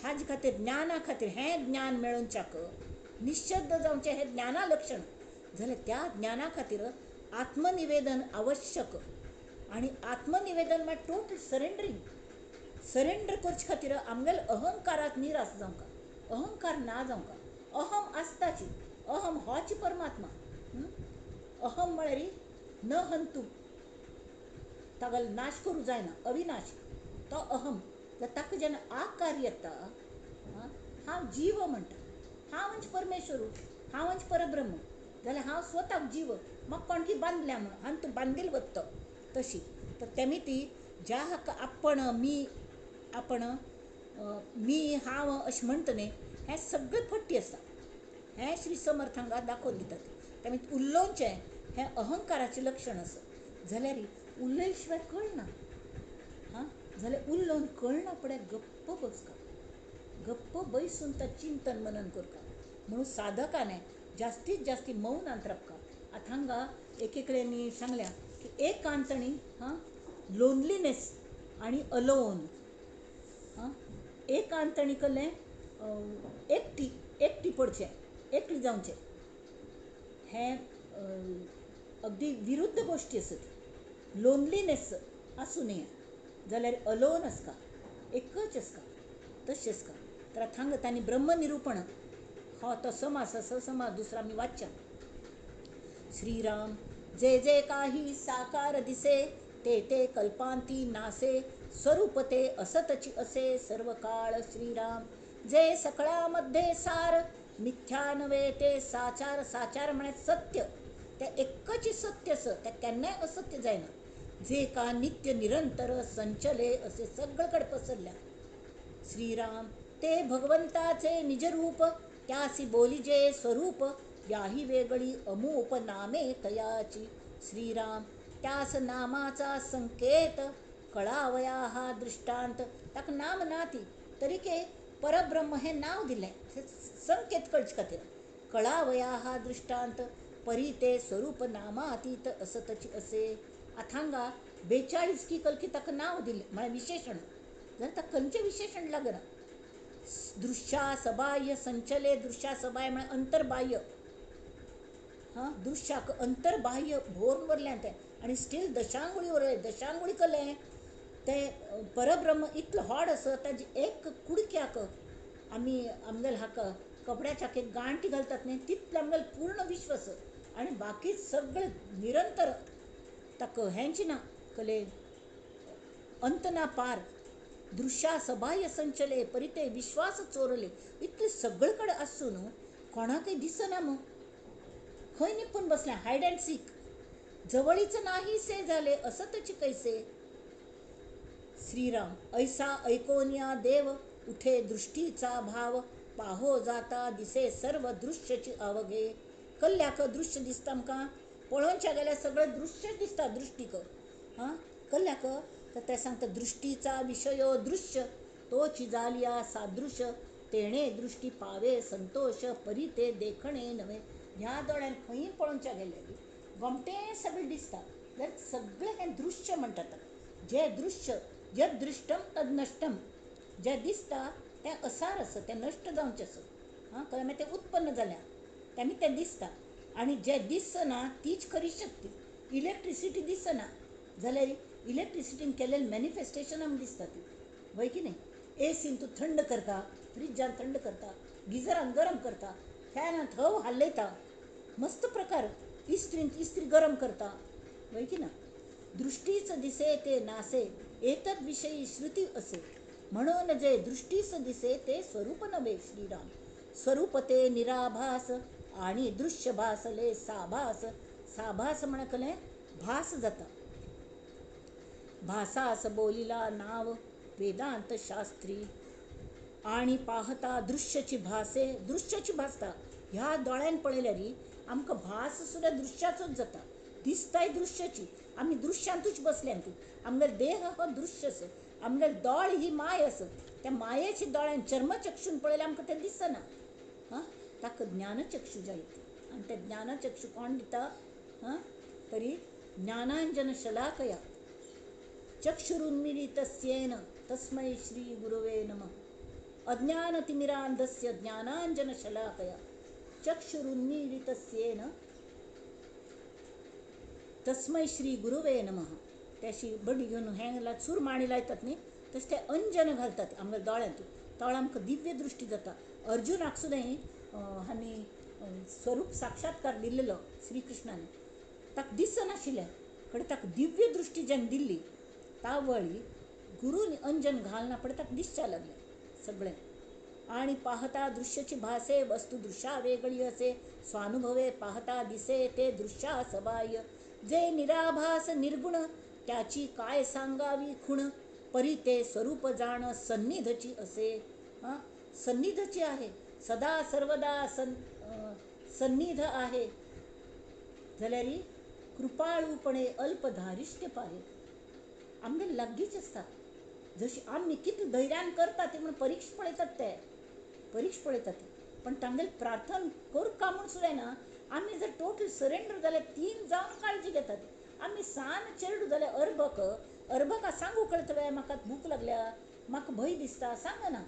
A: हाजे खातीर ज्ञाना खातीर हें ज्ञान मेळोवच्याक निश्चद जावचें हें ज्ञाना लक्षण जाल्यार त्या ज्ञाना खातीर आत्मनिवेदन आवश्यक. आनी आत्मनिवेदन म्हळ्यार टोटल सरेंडरींग. सरेंडर करचे खातीर आमगेले अहंकाराक निराश जावंक, अहंकार ना जावंक. अहम आसताची, अहम होच परमात्मा. अहम म्हळ्यार न हंतू, तागेलो नाश करूं जायना, अविनाश तो अहम. ताका जेन्ना आकार येता, हांव जीव म्हणटा, हांव म्हणजे परमेश्वर, हांव म्हणजे परब्रह्म, जाल्यार हांव स्वताक जीव, म्हाका कोणकी बांदल्या म्हणून आनी तूं बांदील वता तशी. तर तेमी ती ज्या हाका आपण मी, आपण मी हांव अशें म्हणटा न्ही, हें सगळें फटी आसा. हें श्री समर्थ हांगा दाखोवन दितात. तेमी उलोवचें हें अहंकाराचें लक्षण आसा. जाल्यार उलयले शिवाय कळना. हां, जाल्यार उलोवन कळना फुडें गप्प बसका, गप्प बैसून तां चिंतन मनन करका. म्हणून साधकाने जास्तीत जास्ती मौनांत रावका. आतां हांगा एक एकल्यांनी सांगल्या की एकांत आनी हां लोनलीनेस आनी अलोन. हां, एकांत आनी कसलें एकटी, एकटी पडचें, एकली जावचें, हें अगदी विरुद्ध गोश्टी आसत. लोनलीनेस आसूं नये जाल्यार अलोन आसता, एकच आसता, तशें आसता. तर आतां हांगा तांणी ब्रह्मनिरुपण हो तो समास आसा, समास दुसरो आमी वाचया. श्रीराम जे जे काही साकार दिसे ते ते कल्पांती नासे, स्वरूप ते असतची असे सर्व काळ. श्रीराम जे सकळामध्ये सार, मिथ्या नव्हे ते साचार. साचार म्हळ्यार सत्य, ते एकच सत्य आसा, ते केन्नाय असत्य जायना. जे का नित्य निरंतर संचले असे सगळीकडे पसरल्या. श्रीराम ते भगवंताचे निजरूप, त्यासी बोलिजे स्वरूप, व्याही वेगळी अमूप नामे तयाची. श्रीराम त्यास नामाचा संकेत, कळावया हा दृष्टांत. ताका नाम ना ती तरीके परब्रह्म हें नांव दिलें संकेत कळचे खातीर. कळावया हा दृष्टांत, परी ते स्वरूप नामातीत असतची असे. आतां हांगा 42 की कलकी ताका नांव दिलें म्हळ्यार विशेशण, जाल्यार ताका खंयचें विशेशण लागना. दृश्या सबाह्य संचले, दृश्या सबाह्य म्हळ्यार अंतर्बाह्य. हां, दृश्याक अंतर्बाह्य भोरून वरल्यान तें आनी स्टील दशांगुळी वरलें. दशांगुळी कलें तें परब्रह्म इतलो व्हड आसा, ताजे एक कुडक्याक आमी आमगेले हाका कपड्याच्या एक गांठी घालतात न्ही, तितलें आमगेलें पूर्ण विश्व आसा. आनी बाकी सगळें निरंतर ताका हेंच ना, कले अंत ना पार. दृश्या सबाह्य संचले परिते विश्वास चोरले. इतले सगळे कडेन आसून कोणाकय दिसना मग, खंय निपून बसलें, हायड अँड सीक. जवळीच नाहीसे झाले असतची कैसे. श्रीराम ऐसा ऐकोनिया देव, उठे दृष्टीचा भाव, पाहो जाता दिसे सर्व दृश्यची अवघे. कल्ल्याक दृश्य दिसता आमकां, पळोवच्या गेल्यार सगळें दृश्य दिसता दृश्टीक. हां कल्ल्याक तर ते सांगता दृष्टीचा विशयो दृश्य, तोची जालिया सादृश्य, तेणे दृष्टी पावे संतोष, परी ते देखणे नव्हे. ह्या दोळ्यान खंय पळोवच्या गेल्यार गोमटें सगळें दिसता, जाल्यार सगळें हें दृश्य म्हणटात. जें दृश्य, यद दृश्टम तद नश्टम, जें दिसता तें असार आसा, तें नश्ट जावचें आसा. हां कळ्ळें, मागीर तें उत्पन्न जाल्यां तें तें दिसता. आनी जें दिसना तीच खरी शक्ती. इलेक्ट्रिसिटी दिसना जाल्यार इलेक्ट्रिसिटीन केल्लें मॅनिफेस्टेशन आमकां दिसता ती, वय की न्ही. एसीन तूं थंड करता, फ्रिजान थंड करता, गिजरान गरम करता, फॅनान हव हालयता, मस्त प्रकार, इस्त्रीन इस्त्री गरम करता, वय की ना. दृष्टीच दिसे ते नासे, एतद विषयी श्रुती असे, म्हणून जे दृष्टीस दिसे ते स्वरूप नव्हे. श्रीराम स्वरूप ते निराभास, आणि दृश्य भासले साभास. साभास म्हणकले भास जाता. भासास बोलिला नाव वेदांत शास्त्री, आणि पाहता दृश्यची भासे, दृश्याची भासता. ह्या दोळ्यान पळयल्यार आमकां भास सुद्दां दृश्याचोच जाता, दिसताय दृश्याची. आमी दृश्यांतूच बसल्यात. आमगेलो देह हो दृश्य आसा, आमगेलो दोळ ही माय आसा. त्या मायेची दोळ्यान चर्मचक्षून पळयल्यार आमकां तें दिसना. हां ताका ज्ञानचक्षू जाय, आनी तें ज्ञानचक्षू कोण दिता? हां तरी ज्ञानांजन शलाकया चक्षुरुन्मीलितस्येन तस्मै श्री गुरुवे नमः. अज्ञानतिमिरान्धस्य ज्ञानांजन शलाकया चक्षुरुन्मीलितस्येन तस्मै श्री गुरुवे नमः. त्याशी बडी घेवन हें सूर माणी लायतात न्ही, तशें ते अंजन घालतात आमच्या दोळ्यांत, तळ आमकां दिव्य दृश्टी जाता. अर्जुनाक सुद्दां आनी स्वरूप साक्षात्कार दिल्लो श्रीकृष्णान, ताका दिसनाशिल्लें, कडेन ताका दिव्य दृश्टी जेन्ना दिल्ली तावळी गुरून अंजन घालना पडे ताका दिसच्या लागलें सगळें. आणि पाहता दृश्याची भासे, वस्तू दृश्या वेगळी असे, स्वानुभवे पाहता दिसे ते दृश्या सबाह्य. जे निराभास निर्गुण, त्याची काय सांगावी खुण, परी ते स्वरूप जाण सन्निधची असे. हां सन्निधची आहे, सदा सर्वदा सन्निध आहे. जाल्यार कृपाळूपणे अल्पधारिश्ट्य पाहे. आमगे लागींच आसता. जशी आमी कितले धैर्यान करता ते म्हूण परीक्षा पळयतात, ते परीक्षा पळयतात. पण तांगेले प्रार्थना करका म्हूण सुद्दां ना, आमी जर टोटल सरेंडर जाल्यार तीन जावन काळजी घेतात. आमी सान चेडू जाल्यार अर्भक, अर्भका सांगू कळटा वे म्हाका भूक लागल्या, म्हाका भंय दिसता, सांगना.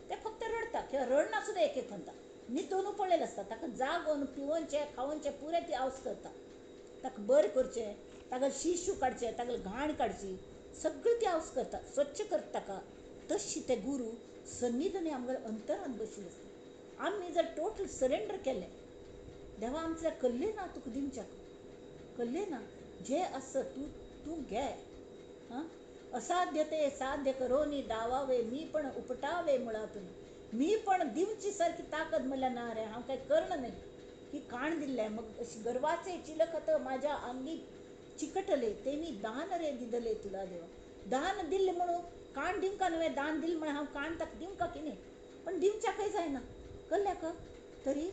A: ते फक्त रडटा किंवा रडना सुद्दां एक एक म्हणटा. न्हिदून पडलेलें आसता, ताका जागोवन पिवोवचें खावोवचें पुरें ती आवस करता. ताका बरें करचें, ताका शिशू काडचें, ताका घाण काडची, सगळी ती आवस करता, स्वच्छ करता ताका. तशी ते गुरू सन्निधने आमगेल्या अंतरान बशिल्ले आसता. आमी जर टोटल सरेंडर केलें, देवा आमचें कल्लें ना तुका दिवच्याक, कल्लें ना, जें आसा तूं तूं घे. हां असाध्य ते साध्य करोनी दावावे, मी पण उपटावे मुळातून. मी पण दिवची सारकी ताकद म्हणल्यार ना रे, हांव काय कर्ण न्हय की काण दिल्लें. मग अशी गर्वाचे चिलखत माझ्या आंगी चिकटले, ते मी दान रे दिदले तुला देवा. दान दिल्लें म्हणून काण दिवंका न्हय, दान दिलें म्हण हांव काण ताका दिवंका की न्ही, पण दिवच्याकय जायना. कल्ल्याक तरी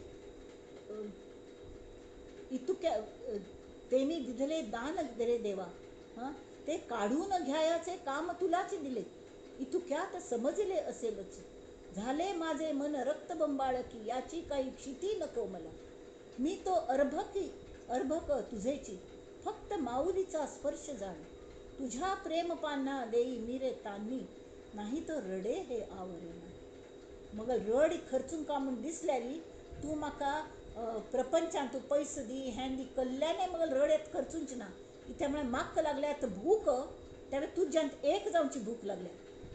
A: इतुक्या ते मी दिदले दान रे देवा. हां ते काढून घ्यायाचे काम तुलाच दिले, इतुक्यात समजले असेलच. झाले माझे मन रक्तबंबाळ की, याची काही क्षिती नको मला. मी तो अर्भकी अर्भक तुझेची, फक्त माऊलीचा स्पर्श जाण. तुझ्या प्रेमपाना देई मी रे तान्नी, नाही तर रडे हे आवरेना. मग रड खर्चून का म्हूण दिसल्यारी तूं म्हाका प्रपंचान तूं पयसो दी हें दी कल्ल्याने मग रडयत खर्चूंच ना. इत्या म्हळ्यार म्हाका लागल्या आतां भूक, त्या तुज्यांत एक जावची भूक लागल्या,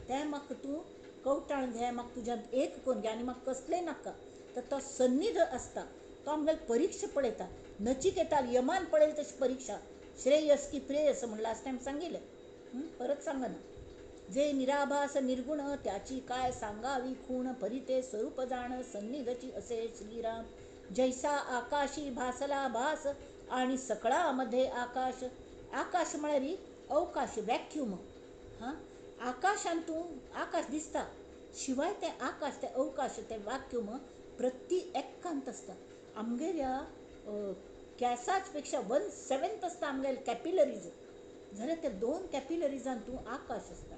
A: तें म्हाका तूं कवटाळ घे, म्हाका तुज्यांत एक करून घे आनी म्हाका कसलें नाका. तर तो सन्निध आसता, तो आमगेली परीक्षा पळयता. नचिकेताल यमान पळयली तशी परीक्षा, श्रेयस की प्रेयस म्हणलां लास्ट टायम सांगिल्लें, परत सांगना. जे निराभास निर्गुण त्याची काय सांगावी खूण, परिते स्वरूप जाण सन्निधची असे श्रीराम. जैसा आकाशी भासला भास आणि सकळामध्ये आकाश. आकाश म्हळ्यार अवकाश, व्हॅक्यूम. हां, आकाशान तूं आकाश दिसता, शिवाय तें आकाश, तें अवकाश, तें व्हॅक्यूम प्रति एकांत आसता. आमगेल्या केंसाच पेक्षा 1/7 आसता आमगेले कॅपिलरीज, जाल्यार त्या 2 कॅपिलरीजान तूं आकाश आसता,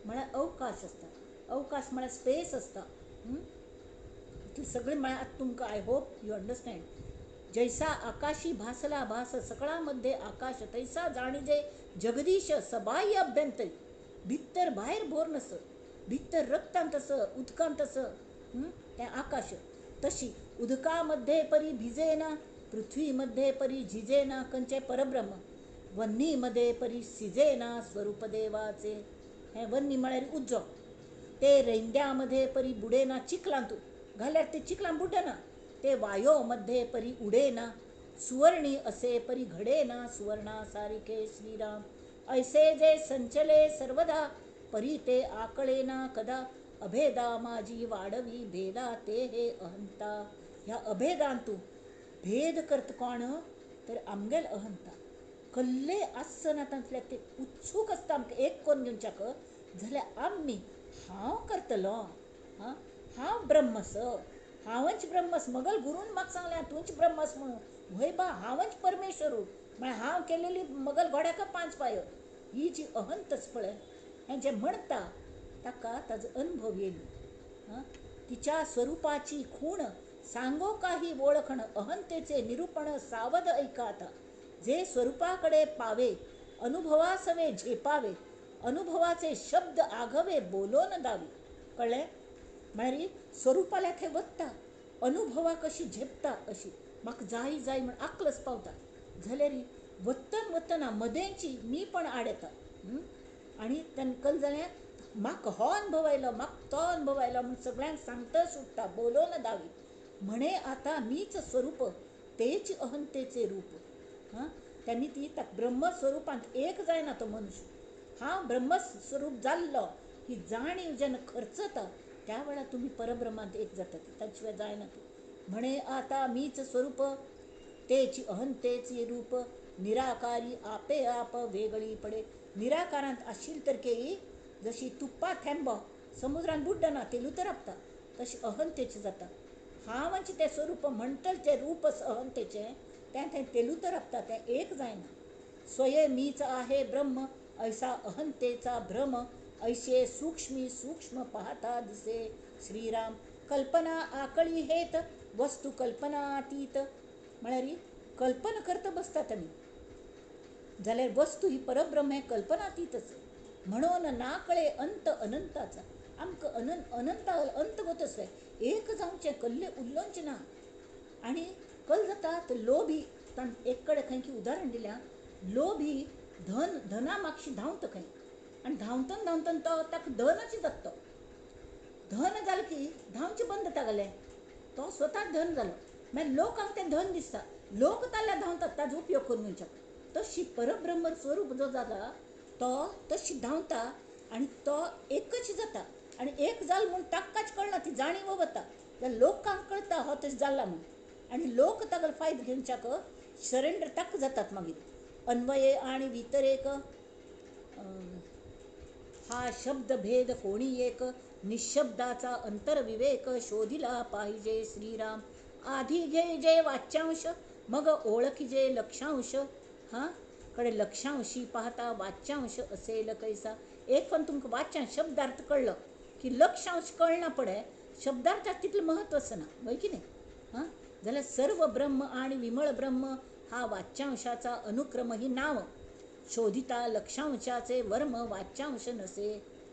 A: म्हळ्यार अवकाश आसता. अवकाश म्हळ्यार स्पेस आसता. इतलें सगळें म्हळ्यार आतां तुमकां I hope you understand. जैसा आकाशी भासला भास सकळामध्ये आकाश, तैसा जाणीजे जगदीश सबाह्य अभ्यंतरी. भितर भायर भोर नस, भितर रक्तांत तस उदकांत तस तें आकाश. तशी उदकामध्ये परी भिजेना, पृथ्वीमध्ये परी झिजेना कंचे परब्रह्म, वन्नीमध्ये परी सिजेना स्वरूप देवाचे. हें वन्नी म्हळ्यार उजो. ते रेंद्यामध्ये परी बुडेना चिखलांतू घाल्यार ते चिखलां बुडना, ते वायोमध्ये परी उडेना, सुवर्णी असे परी घडेना सुवर्णा सारिखे श्रीराम. ऐसे जे संचले सर्वदा परी ते आकळेना कदा, अभेदा माझी वाढवी भेदा ते हे अहंता. ह्या अभेदान तूं भेद करत कोण तर आमगेल अहंता. कल्ले आसना तांतले ते उत्सूक आसता आमकां एक कोन्न घेवच्याक, जाल्यार आमी हांव करतलो, हां हांव ब्रह्मस, हांवच ब्रह्मस. मगल गुरून म्हाका सांगलें तूंच ब्रह्मस म्हणून. व्हय बा, हांवच परमेश्वरू, म्हळ्यार हांव केलेली मगल घोड्याक 5 पायो. ही जी अहंतच पळय हें जें म्हणटा ताका ताजो अनुभव येयलो. हां, तिच्या स्वरुपाची खूण सांगो काही वळखण, अहंतेचे निरूपण सावध ऐकाता. जे स्वरूपाकडे पावे अनुभवासवे झेपावे, अनुभवाचे शब्द आघवे बोलोन दावे. कळ्ळें? म्हळ्यार स्वरुपाल्या थंय वता, अनुभवा कशी झेपता अशी म्हाका जाय जाय म्हण आकलस पावता. जाल्यार वतन वतना मदेंची मी पण आड येता. आनी तेन्ना कल जाल्यार म्हाका हो अनुभव आयलो, म्हाका तो अनुभव आयलो म्हूण सगळ्यांक सांगता सुट्टा, बोलोन दावी. म्हणे आता मीच स्वरूप तेच अहंतेचे रूप. हां, त्यांनी ती ब्रह्मस्वरूपांत एक जायना तो मनुष्य. हांव ब्रह्मस्वरूप जाल्लो ही जाणीव जेन्ना खर्चता त्या वेळार तुमी परब्रह्मांत एक जाता, ताचे शिवाय जायना ती. म्हणे आता मीच स्वरूप तेची अहंतेचे रूप, निराकारी आपे आप वेगळी पडे. निराकारांत आशिल तर केई जशी तुप्पा थेंबो समुद्रान बुड्डना तेलू तर आपता, तशी अहंतेचे जाता. हांवच तें स्वरूप म्हणटल तें रूपच अहंतेचें तें थंय तेलू तर आपता, तें एक जायना. स्वये मीच आहे ब्रह्म ऐसा अहंतेचा भ्रम, ऐसे सूक्ष्मी सूक्ष्म पाहता दिसे श्रीराम. कल्पना आकळी हेत वस्तू कल्पनातीत. म्हळ्यार कल्पना करता बसतात आमी, जाल्यार वस्तू ही परब्रह्म हें कल्पनातीतच. म्हणून ना कळे अंत अनंताचा. आमकां अनंत अंत गोतच एक जावचें कल्ले उल्लोवचें ना. आनी कल जाता तर लोभी, ताण एक कडेन खंय की उदाहरण दिल्या, लोभी धन धना मागशी धांवता खंय, आनी धांवतन धांवतन तो ताका धनच जाता. तो धन जालें की धांवचें बंद जाता गेलें, तो स्वता धन जालो. मागीर लोकांक तें धन दिसता, लोक ताल्या धांवतात ताजो उपयोग करून घेवच्याक. तशी परब्रह्म स्वरूप जो जाता तो तशी धांवता आनी तो एकच जाता. आनी एक जाल म्हूण ताकाच कळना, ती जाणीव वता. जाल्यार लोकांक कळटा हो तशें जाला म्हूण, आनी लोक तागेलो फायदो घेवच्याक सरेंडर ताका जातात मागीर. अन्वये आणि वितरेक हा शब्द भेद कोणी एक, निशब्दाचा अंतर्विवेक शोधिला पाहिजे श्रीराम. आधी घे जे वाच्यांश मग ओळखिजे लक्षांश. हां, कडे लक्षांशी पाहता वाच्यांश असेल कैसा. एक पण तुमकां वाच्यांश शब्दार्थ कळ्ळो की लक्षांश कळना पडे, शब्दार्थाक तितलें महत्व आसना, वय की न्ही? हां, जाल्यार सर्व ब्रह्म आणि विमळ ब्रह्म हा वाच्यांशाचा अनुक्रम ही नाव, शोधिता लक्षांशाचे वर्म वाच्यांश नसे.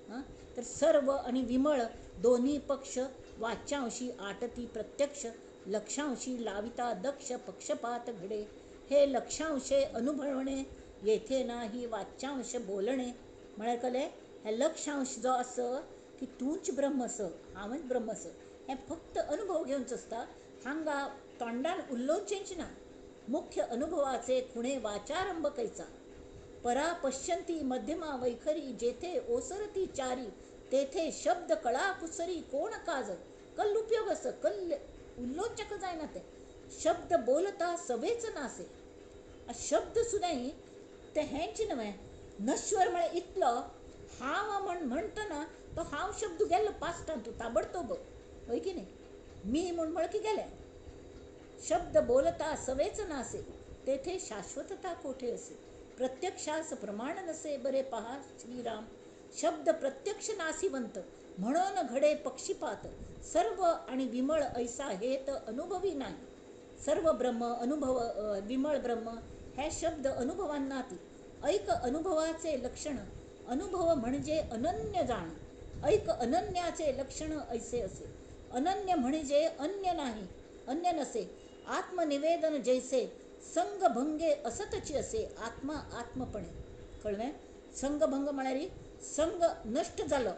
A: हां, तर सर्व आणि विमळ दोन्ही पक्ष वाच्यांशी आटती प्रत्यक्ष, लक्षांशी लाविता दक्ष पक्षपात घडे. हे लक्षांशे अनुभवणे येथे नाही वाच्यांश बोलणे. म्हळ्यार कळ्ळें, हे लक्षांश जो आसा की तूंच ब्रह्म आस, हांवच ब्रह्म आस, हें फक्त अनुभव घेवचो आसता, हांगा तोंडान उलोवचेंच ना. मुख्य अनुभवाचे खुणे वाचारंभ कैचा. परा पश्यंती मध्यमा वैखरी जेथे ओसरती चारी तेथे शब्द कळा कुसरी कोण काज. कल्ल उपयोग आसा, कल्ल उलोवच्याक जायना तें. शब्द बोलता सवेच नासे. शब्द सुद्दां ते हेंच न्हय, नश्वर म्हळ्यार इतलो हांव म्हण म्हणटना तो हांव शब्द गेलो पास्टान तूं ताबडतोब, हय की न्ही? मी म्हूण म्हळ की गेलें. शब्द बोलता सवेच नासे तेथे शाश्वतता कोठे असे. प्रत्यक्षास प्रमाण नसे बरे पहा श्रीराम. शब्द प्रत्यक्ष नासिवंत म्हणून घडे पक्षीपात. सर्व आणि विमळ ऐसा हेत अनुभवी नाही. सर्व ब्रह्म अनुभव विमळ ब्रह्म हे शब्द अनुभवांना ती. ऐक अनुभवाचे लक्षण अनुभव म्हणजे अनन्य जाण. ऐक अनन्याचे लक्षण ऐसे असे. अनन्य म्हणजे अन्य नाही, अन्य नसे. आत्मनिवेदन जैसे संगभंगे असतची असे आत्मा आत्मपणे. कळ्ळें? संगभंग म्हळ्यार संग नश्ट जालो.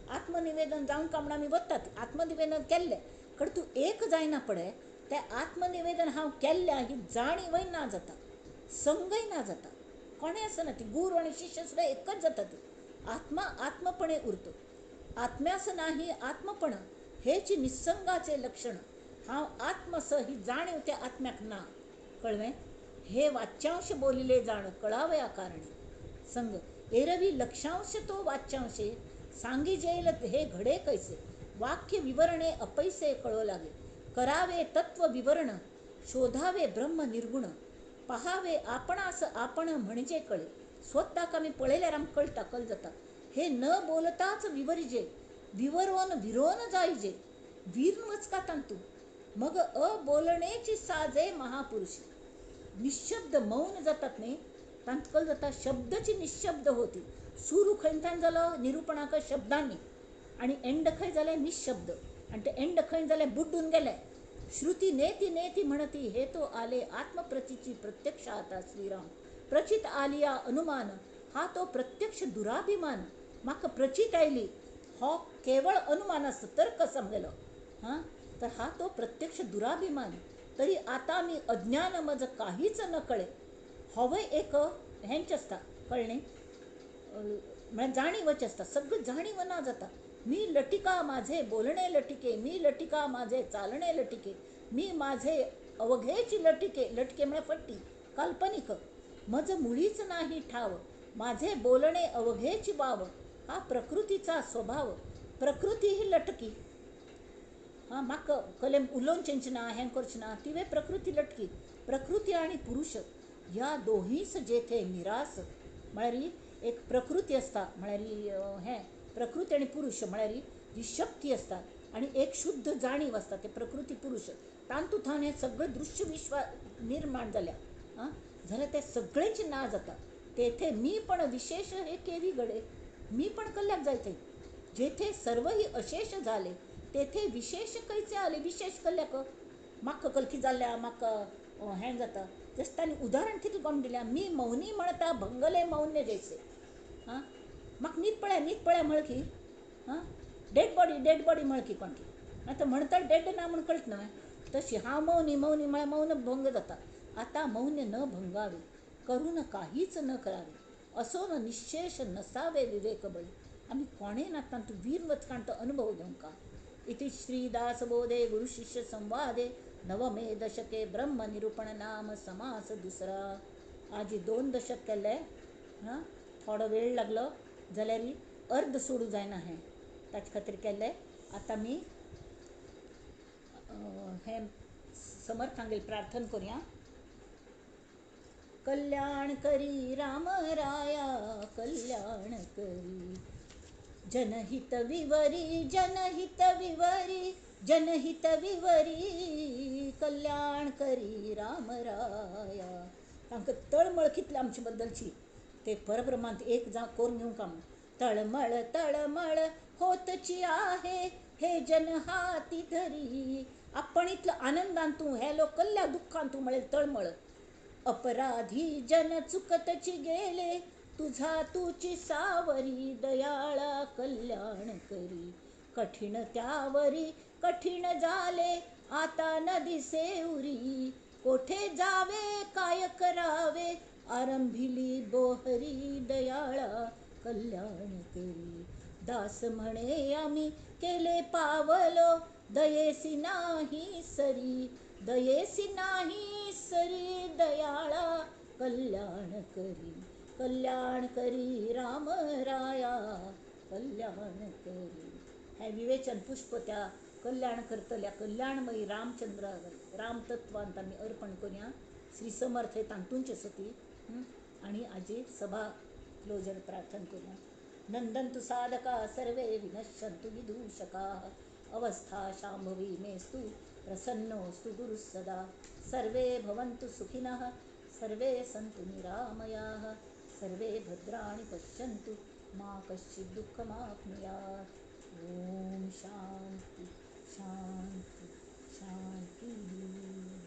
A: आत्मनिवेदन जावन काय म्हण आमी वतात आत्मनिवेदन केल्लें, कड तूं एक जायना पळय तें आत्मनिवेदन हांव केल्लें ही जाणीवय ना जाता, संगय ना जाता, कोणें आसना ती. गुरू आनी शिष्य सुद्दां एकच जाता ती. आत्मा आत्मपणे उरतो. आत्म्यास नाही आत्मपण हेची निसंगाचे लक्षण. हांव आत्मस ही जाणीव त्या आत्म्याक ना. कळ्ळें? हे वाच्यांश बोलिले जाण कळावया कारणे. संग एरवी लक्षांश तो वाच्यांशे सांगिजेल हे घडे कैसे. वाक्य विवरणे अपैसे कळो लागे. करावे तत्व विवरण शोधावे ब्रह्म निर्गुण. पहावे आपणास आपण म्हणजे कळे. स्वताक आमी पळयल्यार आमकां कळटा, कल जाता. हे न बोलताच विवरिजे विवरोन विरोन जायजे. वीर वचका तांतू मग अबोलणेची साजे महापुरुष. निशब्द मौन जातात न्ही, तांत कल जाता. शब्दची निशब्द होती. सुरू खंयच्यान जालो निरुपणाक शब्दांनी आनी एंड खंय जालें निशब्द. आनी ते एंड खंय जालें बुड्डून गेलें. श्रुती नेती नेती म्हणती हे तो आले आत्मप्रतीची प्रत्यक्ष आता श्रीराम. प्रचित आलिया अनुमान हा तो प्रत्यक्ष दुराभिमान. म्हाका प्रचित आयली हो केवळ अनुमान आसता, तर्क समजलो. हां, तर हा तो प्रत्यक्ष दुराभिमान. तरी आता मी अज्ञान मज काहीच न कळे. होवय एक हेंच आसता कळ्ळें, म्हळ्यार जाणीवच आसता, सगळें जाणीव ना जाता. मी लटिका माझे बोलणे लटिके, मी लटिका माझे चालणे लटिके, मी माझे अवघेची लटिके. लटके म्हळ्यार फट्टी, काल्पनिक. मज मुळीच नाही ठाव माझे बोलणे अवघेची वाव. हा प्रकृतीचा स्वभाव. प्रकृती ही लटकी. हां, म्हाका कले उलोवचेंच ना, हें करचें ना, तिवें प्रकृती लटकी. प्रकृती आनी पुरुष ह्या दोहीस जेथे निरास. म्हळ्यार एक प्रकृती आसता, म्हळ्यार हें प्रकृती आनी पुरुष म्हळ्यार जी शक्ती आसता आनी एक शुद्ध जाणीव आसता, ते प्रकृती पुरुष तांतूंत हें सगळें दृश्य विश्व निर्माण जाल्या. आं, जाल्यार तें सगळेंच ना जाता. तेथे मी पण विशेष हे केवी घडे. मी पण कल्याक जाय थंय. जेथे सर्वही अशेष झाले तेथे विशेष कैसे आले. विशेष कल्याक म्हाका कलकी जाल्ल्या म्हाका हें जाता. जशें तांणी उदाहरण कितें कोण दिल्या, मी मौनी म्हणता भंगले मौन्य जैसे. हां, म्हाका न्हीद पळया न्हीद पळया म्हळ की, हां, डेड बॉडी डेड बॉडी म्हळ की कोण की. आतां म्हणटा डेड ना म्हूण कळटा न्हय. तशी हांव मौनी मौनी म्हळ्यार मौन भंग जाता. आतां मौन्य न भंगावे करून काहीच न करावे. असो न निशेष नसावे विवेक बळी. आमी कोणें ना तांतूं वीर वचकान तो अनुभव घेवंक. इति श्रीदासबोधे गुरुशिष्य संवादे नवमे दशके ब्रह्मनिरूपण नाम समास दुसरा. आजी 2 दशक केल्ले. हां, थोडो वेळ लागलो जाल्यार अर्द सोडूं जायना हें, ताचे खातीर केल्लें. आतां आमी हें समर्थांगेर प्रार्थना करुया. कल्याण करी राम राया कल्याण करी. जनहित विवरी जनहित विवरी जनहित विवरी कल्याण करी राम राया. तांकां तळमळ कितली आमचे बद्दलची ते परब्रह्मांत एक जावं करून घेवंक म्हूण. तळमळ तळमळ होतची आहे हे जन हाती धरी. आपण इतलो आनंदान तूं हे लोक कल्ल्या दुख्खान तूं म्हळें तळमळ. अपराधी जन चुकतची गेले तुझा तुची सावरी दयाळा कल्याण करी. कठीण त्यावरी कठीण झाले आता न दिसे उरी. कोठे जावे काय करावे आरंभिली बोहरी दयाळा कल्याण करी. दास म्हणे आम्ही केले पावलो, दयेसी नाही सरी, दयेसी नाही सरी दयाळा कल्याण करी. कल्याण करी राम राया कल्याण करी. हें विवेचन पुष्प त्या कल्याण करतल्या कल्याणमयी रामचंद्र रामतत्वांत आमी अर्पण करुया. श्री समर्थ हे तातूंच सती. आनी आजी सभा क्लोजर प्रार्थना करुया. नंदन्तु साधका सर्वे विनश्यन्तु विदूषकाः. अवस्था शांभवी मेस्तु प्रसन्नोऽस्तु गुरुः सदा. सर्वे भवन्तु सुखिनः सर्वे सन्तु निरामयाः. सर्वे भद्राणि पश्यन्तु मा कश्चित् दुःखमाप्नुयात्. ॐ शान्ति शान्ति शान्तिः.